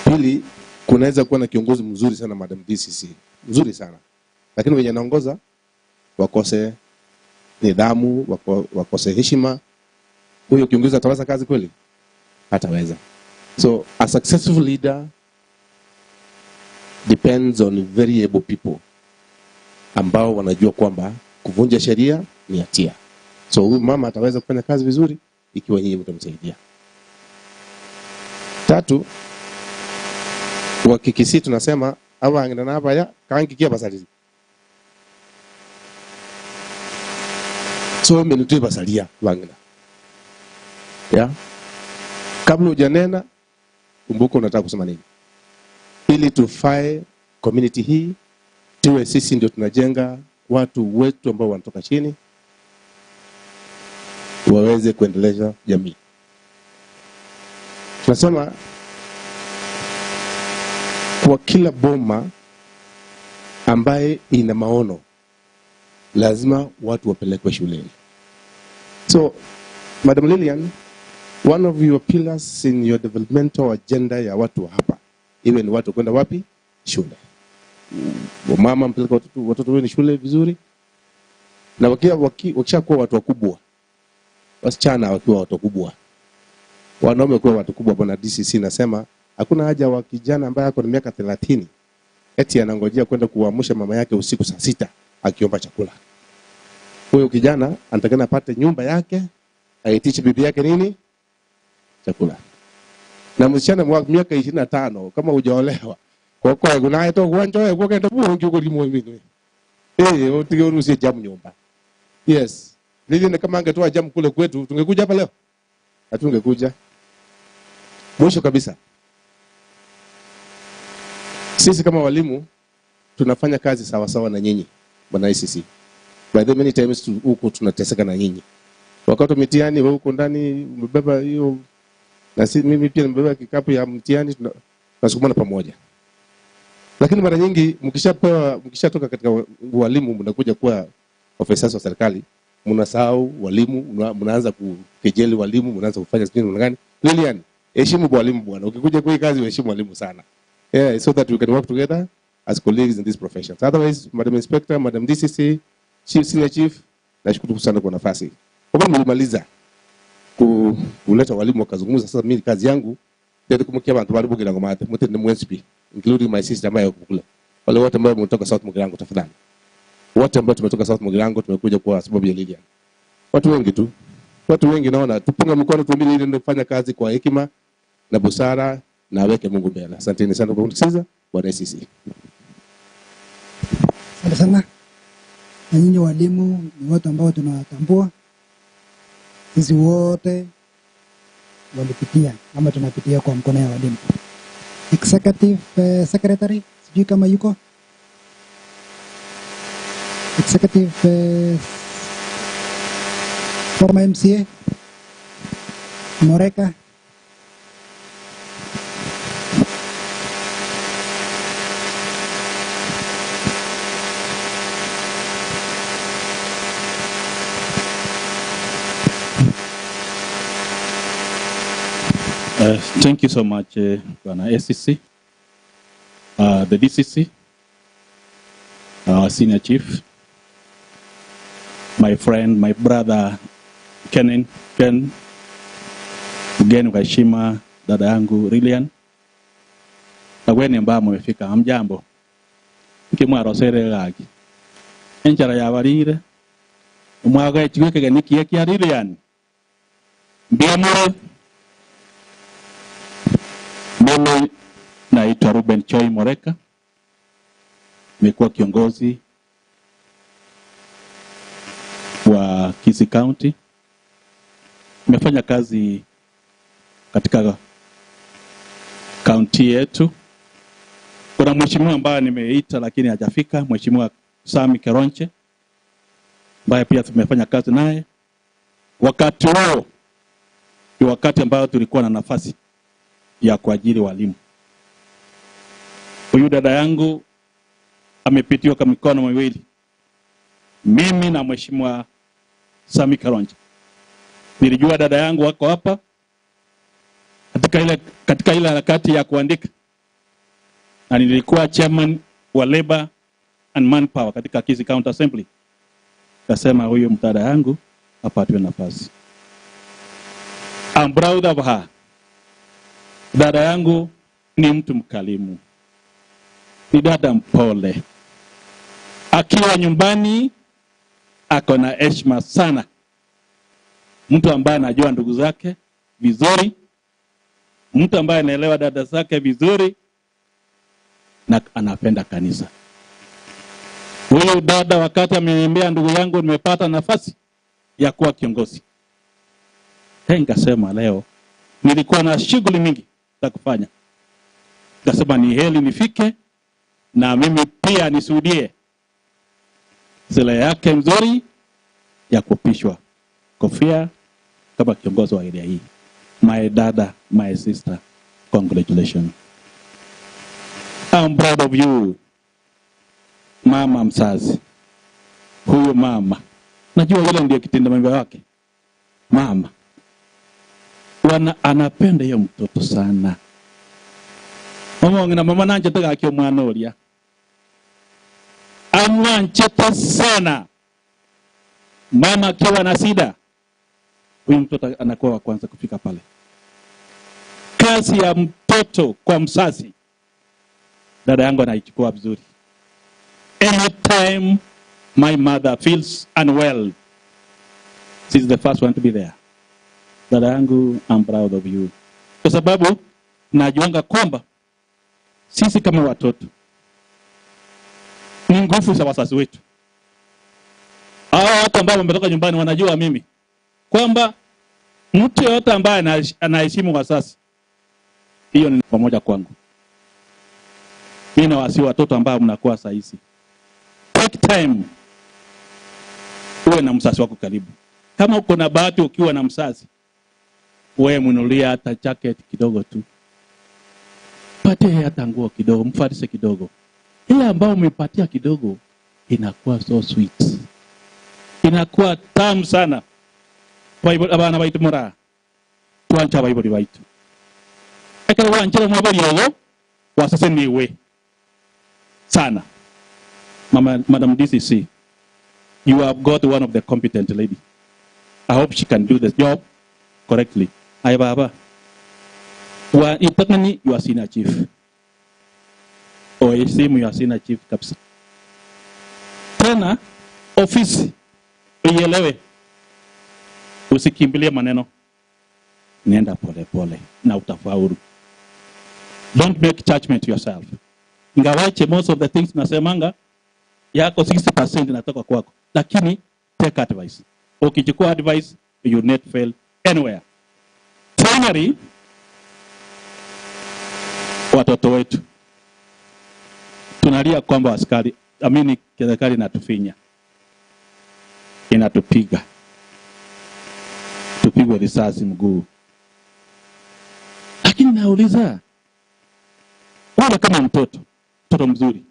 Pili, kunaweza kuwa na kiongozi mzuri sana Madam DCC, mzuri sana. Lakini wenye anaongoza wakose nidhamu, wakose heshima. Huyo kiongozi ataweza kazi kweli? Hataweza. So a successful leader depends on very able people ambao wanajua kwamba kuvunja sheria ni hatia. So huyu mama ataweza kufanya kazi vizuri ikiwa nyinyi mtamsaidia. Tatu, wakikisi tunasema abangina nabaya kangikia basali. So mimi basalia bangina. Yeah. Kabla hujanena kumbuka unataka kusema nini. Ili tufae community hii, tuwe sisi ndio tunajenga watu wetu ambao wanatoka chini waweze kuendeleza jamii. Tunasema kwa kila boma ambaye ina maono lazima watu wapelekwe shuleni. So Madam Lilian, one of your pillars in your developmental agenda ya watu hapa, iwe ni watu kwenda wapi? Shule. Mama mpeleka watoto wenu shule vizuri. Na wakishakuwa watu wakubwa, wasichana wakiwa watu wakubwa, wanaume wakiwa watu wakubwa, bwana DCC nasema hakuna haja wa kijana ambaye ako na miaka 30 eti anangojea kwenda kuamsha mama yake usiku saa 6 akiomba chakula. Huyo kijana anatakana apate nyumba yake, aitishe bibi yake nini? Chakula. Na msichana wa miaka 25 kama hujaolewa, kwa kwa kunaye to kuanjoe kwa kenda buongi uko limwe. Utige urusie jamu nyumba. Yes. Lili kama angetoa jamu kule kwetu tungekuja hapa leo? Hatungekuja. Mwisho kabisa, sisi kama walimu tunafanya kazi sawa sawa na nyinyi bwana ICC. By the many times huko tunateseka na nyinyi. Wakati mtihani wewe uko ndani umebeba hiyo na si mimi pia nimebeba kikapu ya mtihani, tunasukumana pamoja. Lakini mara nyingi mkishatoka katika walimu mnakuja kuwa officers wa serikali, mnasahau walimu, mnaanza kukejeli walimu, mnaanza kufanya sijui namna gani. Lilian, heshimu walimu bwana. Ukikuja kwa hii kazi heshimu walimu sana. Yeah, so that we can work together as colleagues in this profession. Otherwise, Madam Inspector, Madam DCC, Chief, Senior Chief, nashukuru sana kwa nafasi. Kwa mlimaliza kuleta walimu wakazungumza, sasa mimi kazi yangu ndio kumkia abantu bali Mugirango mate, mute ni MSP, including my sister ambaye yuko kule. Wale wote ambao mmetoka South Mugirango tafadhali. Wote ambao tumetoka South Mugirango tumekuja kwa sababu ya Lilian. Watu wengi tu. Watu wengi naona tupunga mkono tuambie Lilian ndio kufanya kazi kwa hekima na busara na aweke Mungu mbele. Asanteni sana kwa kunisikiza. Bwana ICC. Asante sana. Na nyinyi walimu ni watu ambao tunawatambua. Sisi wote walipitia ama tunapitia kwa mkono ya walimu. Executive Secretary, sijui kama yuko. Executive former MCA Moreka. Thank you so much, Bwana ACC, the DCC, our senior chief, my friend, my brother Ken, mgeni wa heshima, dada yangu Lilian, na weni ambao mmefika, hamjambo. Nkimwarosere gaki. Enchara ya barire. Umwaga echiweke niki kia Lilian. Ndiamure. Mimi naitwa Ruben Choi Moreka. Nimekuwa kiongozi wa Kisii County. Nimefanya kazi katika kaunti yetu. Kuna mheshimiwa ambaye nimeita lakini hajafika, Mheshimiwa Sami Keronche, ambaye pia tumefanya kazi naye. Wakati huo ni wakati ambao tulikuwa na nafasi ya kuajiri walimu. Huyu dada yangu amepitiwa kwa mikono miwili, mimi na Mheshimiwa Sami Keronche. Nilijua dada yangu wako hapa katika ile harakati ya kuandika, na nilikuwa chairman wa Labor and Manpower katika Kisii County Assembly. Kasema huyu mdada yangu apatiwe nafasi. I'm proud of her. Dada yangu ni mtu mkalimu, ni dada mpole. Akiwa nyumbani ako na heshima sana, mtu ambaye anajua ndugu zake vizuri, mtu ambaye anaelewa dada zake vizuri, na anapenda kanisa. Huyu dada wakati ameniambia ndugu yangu nimepata nafasi ya kuwa kiongozi, nikasema leo nilikuwa na shughuli mingi za kufanya, nikasema ni heri nifike na mimi pia nishuhudie sala yake nzuri ya kupishwa kofia kama kiongozi wa area hii. My dada, my sister, congratulations. I'm proud of you. Mama mzazi. Huyu mama, najua yule ndiye kitinda mimba wake. Mama anapenda hiyo mtoto sana. Mama ngina mama nanje taka akio mwana oria. Amwancheta sana. Mama akiwa na sida, huyu mtoto anakuwa wa kwanza kufika pale. Kazi ya mtoto kwa mzazi, dada yangu anaichukua vizuri. Anytime my mother feels unwell, she's the first one to be there. Dada yangu, I'm proud of you. Kwa sababu najuanga kwamba sisi kama watoto ni nguvu za wazazi wetu. Hao watu ambao wametoka nyumbani wanajua mimi kwamba mtu yeyote ambaye anaheshimu wazazi, hiyo ni pamoja kwangu. Mimi nawasihi watoto ambao mnakuwa saa hizi, take time uwe na mzazi wako karibu. Kama uko na bahati ukiwa na mzazi, wewe mnunulia hata jacket kidogo tu, patie hata nguo kidogo, mfarise kidogo. Ile ambao umepatia kidogo inakuwa so sweet, inakuwa tamu sana. Abana baitu mora tuancha baibuli baitu ekero wanchira mwabali ogo waseseniwe sana. Mama, Madam DCC, you have got one of the competent lady. I hope she can do the job correctly. Aye baba, wa itakani you are senior chief. Oheshimu you are senior chief kabisa. Tena ofisi uielewe, usikimbilie maneno, nenda pole pole na utafaulu. Don't make judgment yourself. Ingawache most of the things nasemanga yako 60% inatoka kwako, lakini take advice. Ukichukua advice, you not fail anywhere. Finally, watoto wetu tunalia kwamba askari, amini serikali inatufinya, inatupiga, tupigwe risasi mguu. Lakini nauliza, wewe kama mtoto, mtoto mzuri,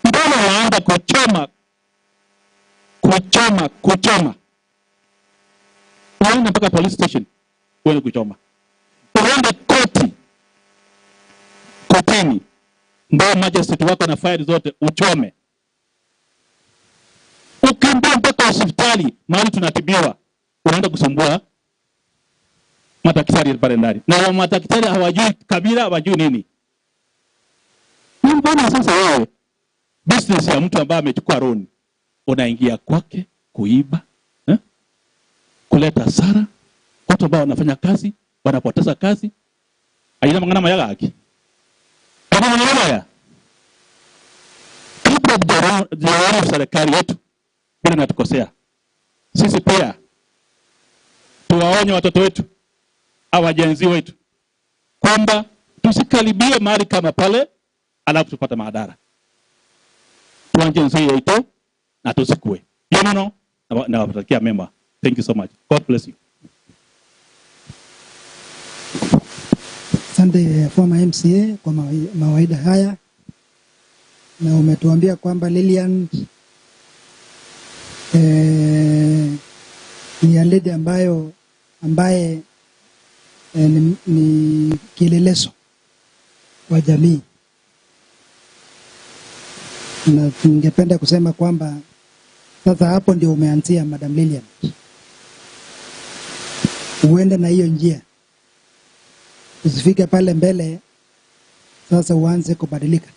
mbona waanza kuchoma kuchoma kuchoma, waenda mpaka police station wewe kuchoma? Uende kotini, mbao magistrate wako na faili zote uchome. Ukimbia mpaka hospitali mahali tunatibiwa, unaenda kusumbua madaktari pale ndani. Na madaktari hawajui kabila, hawajui nini. Mbona sasa wewe business ya mtu ambaye amechukua loan unaingia kwake kuiba, kuleta hasara, watu ambao wanafanya kazi wanapoteza kazi. Aina mangana mayaga haki. Kama mangana maya. Kabla ya serikali yetu bila natukosea. Sisi pia tuwaonye watoto wetu au wajenzi wetu kwamba tusikaribie mahali kama pale alafu tupata madhara. Tuanje nzuri yetu na tusikue. No. Na watakia mema. Thank you so much. God bless you. Asante former MCA kwa mawaida haya, na umetuambia kwamba Lilian ni lady ambaye ni kielelezo kwa jamii, na ningependa kusema kwamba sasa hapo ndio umeanzia Madam Lilian, uende na hiyo njia, usifike pale mbele sasa uanze kubadilika,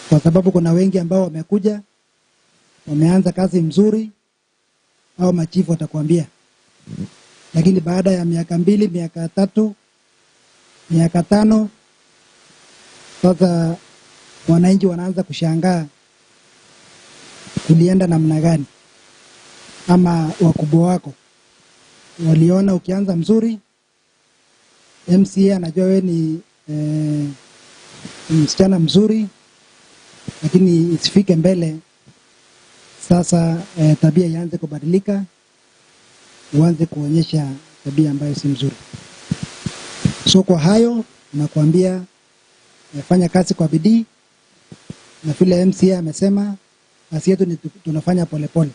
kwa sababu kuna wengi ambao wamekuja wameanza kazi mzuri, au machifu watakwambia, lakini baada ya miaka 2, miaka 3, miaka 5, sasa wananchi wanaanza kushangaa kulienda namna gani, ama wakubwa wako waliona ukianza mzuri, MCA anajua wewe ni msichana mzuri, lakini isifike mbele sasa tabia ianze kubadilika, uanze kuonyesha tabia ambayo si mzuri. So kwa hayo nakwambia fanya kazi kwa bidii, na vile MCA amesema kazi yetu ni tunafanya polepole.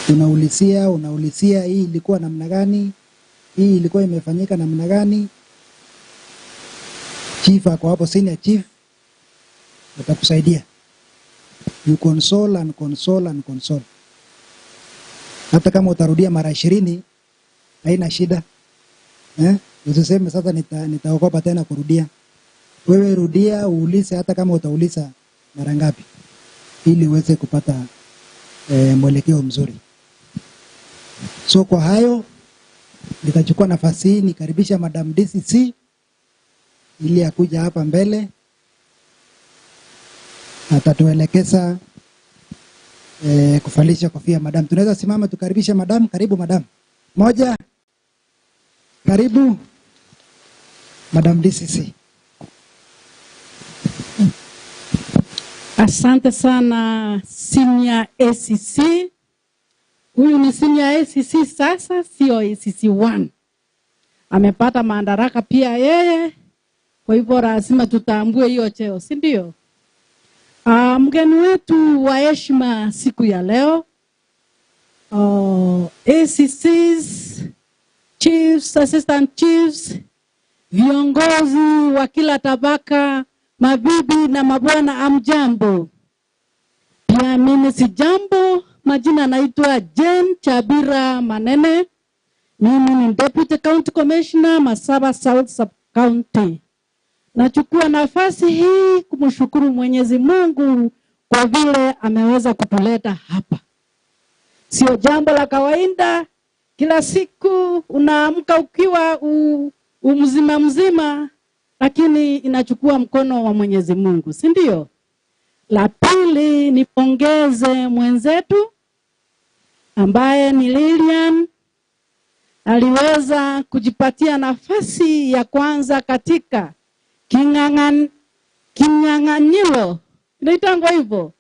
Unaulizia hii ilikuwa namna gani, hii ilikuwa imefanyika namna gani. Chief ako hapo, senior chief atakusaidia. You console and console and console. Hata kama utarudia mara 20 haina shida. Usiseme sasa nitaogopa tena kurudia. Wewe rudia, uulize hata kama utauliza mara ngapi, ili uweze kupata mwelekeo mzuri. So kwa hayo nitachukua nafasi hii nikaribisha Madam DCC ili akuja hapa mbele, atatuelekeza kuvalisha kofia Madam. Tunaweza simama tukaribisha Madam. Karibu Madam. Moja. Karibu Madam DCC. Asante sana Senior ACC. Huyu ni Senior ACC sasa, sio ACC1. Amepata madaraka pia yeye. Kwa hivyo lazima tutambue hiyo cheo, si ndio? Mgeni wetu wa heshima siku ya leo, ACCs, chiefs, assistant chiefs, viongozi wa kila tabaka, mabibi na mabwana, amjambo. Pia mimi si jambo, majina naitwa Jane Chabira Manene. Mimi ni Deputy County Commissioner Masaba South Sub County. Nachukua nafasi hii kumshukuru Mwenyezi Mungu kwa vile ameweza kutuleta hapa. Sio jambo la kawaida, kila siku unaamka ukiwa umzima mzima, lakini inachukua mkono wa Mwenyezi Mungu, si ndio? La pili, nipongeze mwenzetu ambaye ni Lilian, aliweza kujipatia nafasi ya kwanza katika kinyang'anyiro, inaitangwa hivyo,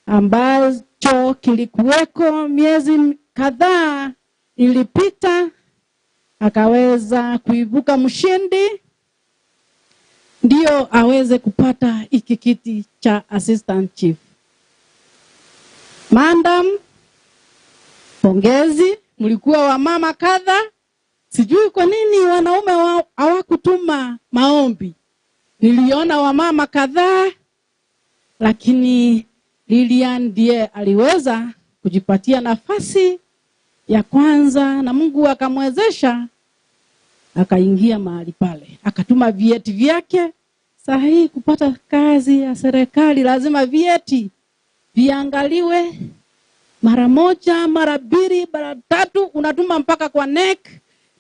ambacho kilikuweko miezi kadhaa ilipita, akaweza kuibuka mshindi, ndio aweze kupata hiki kiti cha assistant chief. Madam, pongezi, mlikuwa wa mama kadha, Sijui kwa nini wanaume hawakutuma maombi. Niliona wamama kadhaa, lakini Lilian ndiye aliweza kujipatia nafasi ya kwanza na Mungu akamwezesha akaingia mahali pale. Akatuma vyeti vyake. Sahihi, kupata kazi ya serikali lazima vyeti viangaliwe mara moja, mara mbili, mara tatu, unatuma mpaka kwa NEC.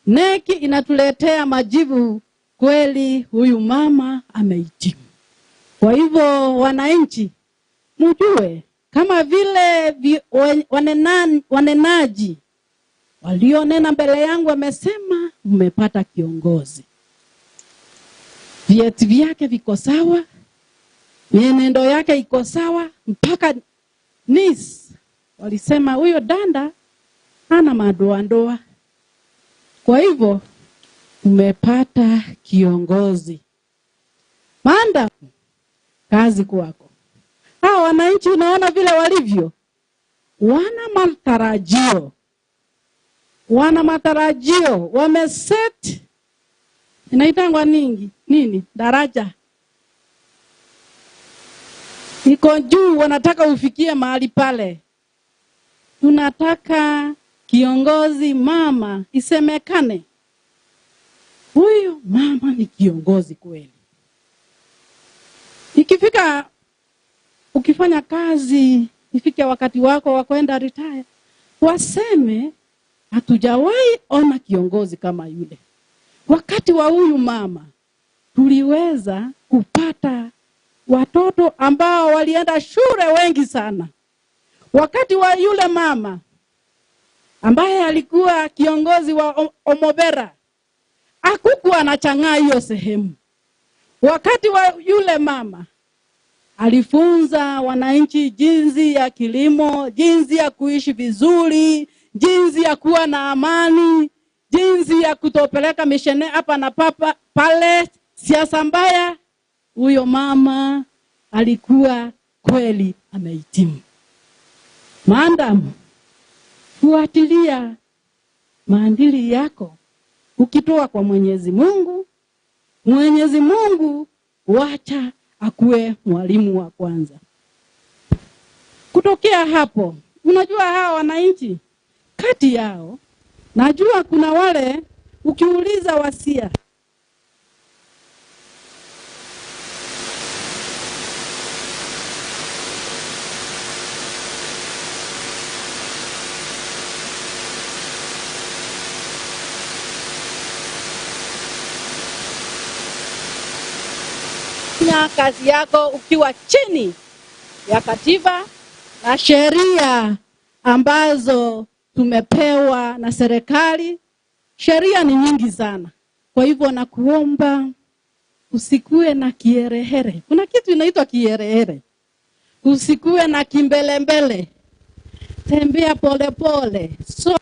NEC inatuletea majibu, kweli huyu mama amehitimu. Kwa hivyo wananchi mjue kama vile wanenaji walionena mbele yangu wamesema, mmepata kiongozi. Vyeti vyake viko sawa, mienendo yake iko sawa, mpaka NIS walisema huyo danda hana madoadoa. Kwa hivyo umepata kiongozi. Manda, kazi kwako. Hawa wananchi unaona vile walivyo, wana matarajio. Wana matarajio, wameset inaitangwa nini? Daraja iko juu, wanataka ufikie mahali pale. Tunataka kiongozi mama, isemekane huyu mama ni kiongozi kweli. Ikifika ukifanya kazi, ifike wakati wako wa kwenda retire, waseme hatujawahi ona kiongozi kama yule. Wakati wa huyu mama tuliweza kupata watoto ambao walienda shule wengi sana. Wakati wa yule mama ambaye alikuwa kiongozi wa Omobera, hakukuwa anachangaa hiyo sehemu. Wakati wa yule mama alifunza wananchi jinsi ya kilimo, jinsi ya kuishi vizuri, jinsi ya kuwa na amani, jinsi ya kutopeleka mishene hapa na papa pale, siasa mbaya. Huyo mama alikuwa kweli amehitimu. Madam, fuatilia maadili yako ukitoa kwa Mwenyezi Mungu. Mwenyezi Mungu wacha akuwe mwalimu wa kwanza. Kutokea hapo, unajua hawa wananchi kati yao, najua kuna wale ukiuliza wasia kazi yako ukiwa chini ya katiba na sheria ambazo tumepewa na serikali. Sheria ni nyingi sana. Kwa hivyo nakuomba usikue na kiherehere. Kuna kitu inaitwa kiherehere. Usikue na kimbelembele. Tembea pole pole. So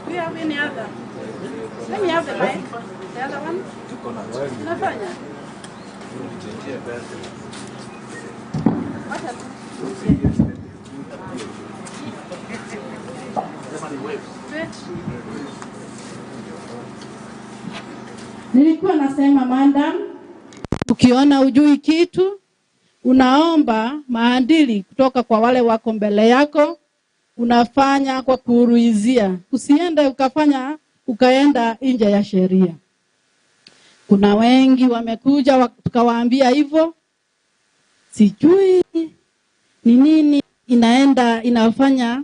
Do you have any other? Let me have the mic. The other one? Nafanya. Nilikuwa nasema madam, ukiona ujui kitu, unaomba maadili kutoka kwa wale wako mbele yako, unafanya kwa kuruizia. Usiende ukafanya ukaenda nje ya sheria. Kuna wengi wamekuja tukawaambia hivyo. Sijui ni nini inaenda inafanya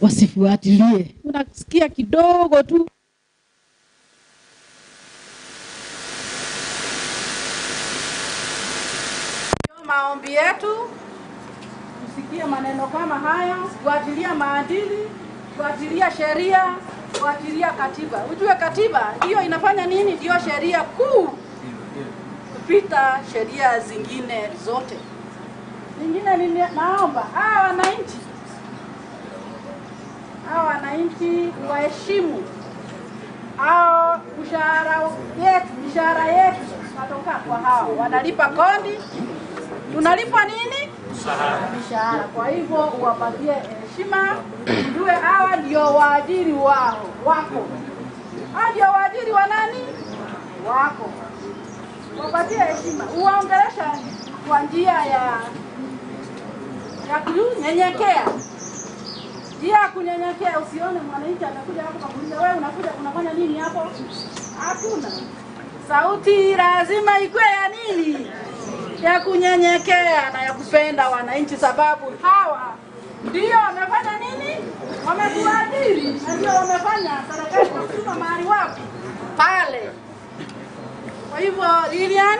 wasifuatilie. Unasikia kidogo tu Maombi yetu tusikie maneno kama haya, kuachilia maadili, kuachilia sheria, kuachilia katiba. Ujue katiba ndiyo inafanya nini? Ndiyo sheria kuu kupita sheria zingine zote. Lingine ni naomba hawa wananchi waheshimu hao mshahara yetu, mishahara yetu natoka kwa hao wanalipa kodi, tunalipwa nini? Mishahara. Kwa hivyo uwapatie heshima, ujue hawa ndio waajiri wao wako, hawa ndio waajiri wa nani wako, wapatie heshima, uwaongelesha kwa njia ya kunyenyekea. Njia ya kunyenyekea, usione mwananchi anakuja hapo kakuuliza wewe unakuja unafanya nini hapo? Hakuna. Sauti lazima ikuwe ya nini? Ya kunyenyekea na ya kupenda wananchi, sababu hawa ndio wamefanya nini? Wametuajiri na ndio wamefanya serikali kutuma mahali wapi? Pale. Kwa hivyo Lilian,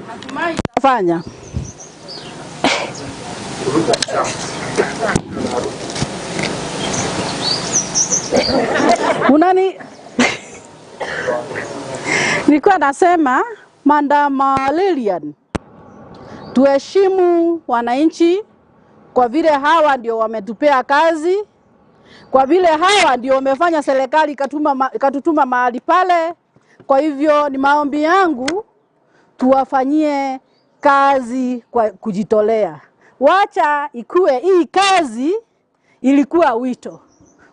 natumai itafanya. Unani nilikuwa nasema Madam Lilian, tuheshimu wananchi kwa vile hawa ndio wametupea kazi, kwa vile hawa ndio wamefanya serikali ikatutuma mahali pale. Kwa hivyo ni maombi yangu tuwafanyie kazi kwa kujitolea. Wacha ikue hii kazi ilikuwa wito.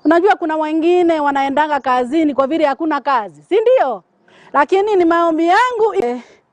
Unajua kuna wengine wanaendanga kazini kwa vile hakuna kazi, si ndio? Lakini ni maombi yangu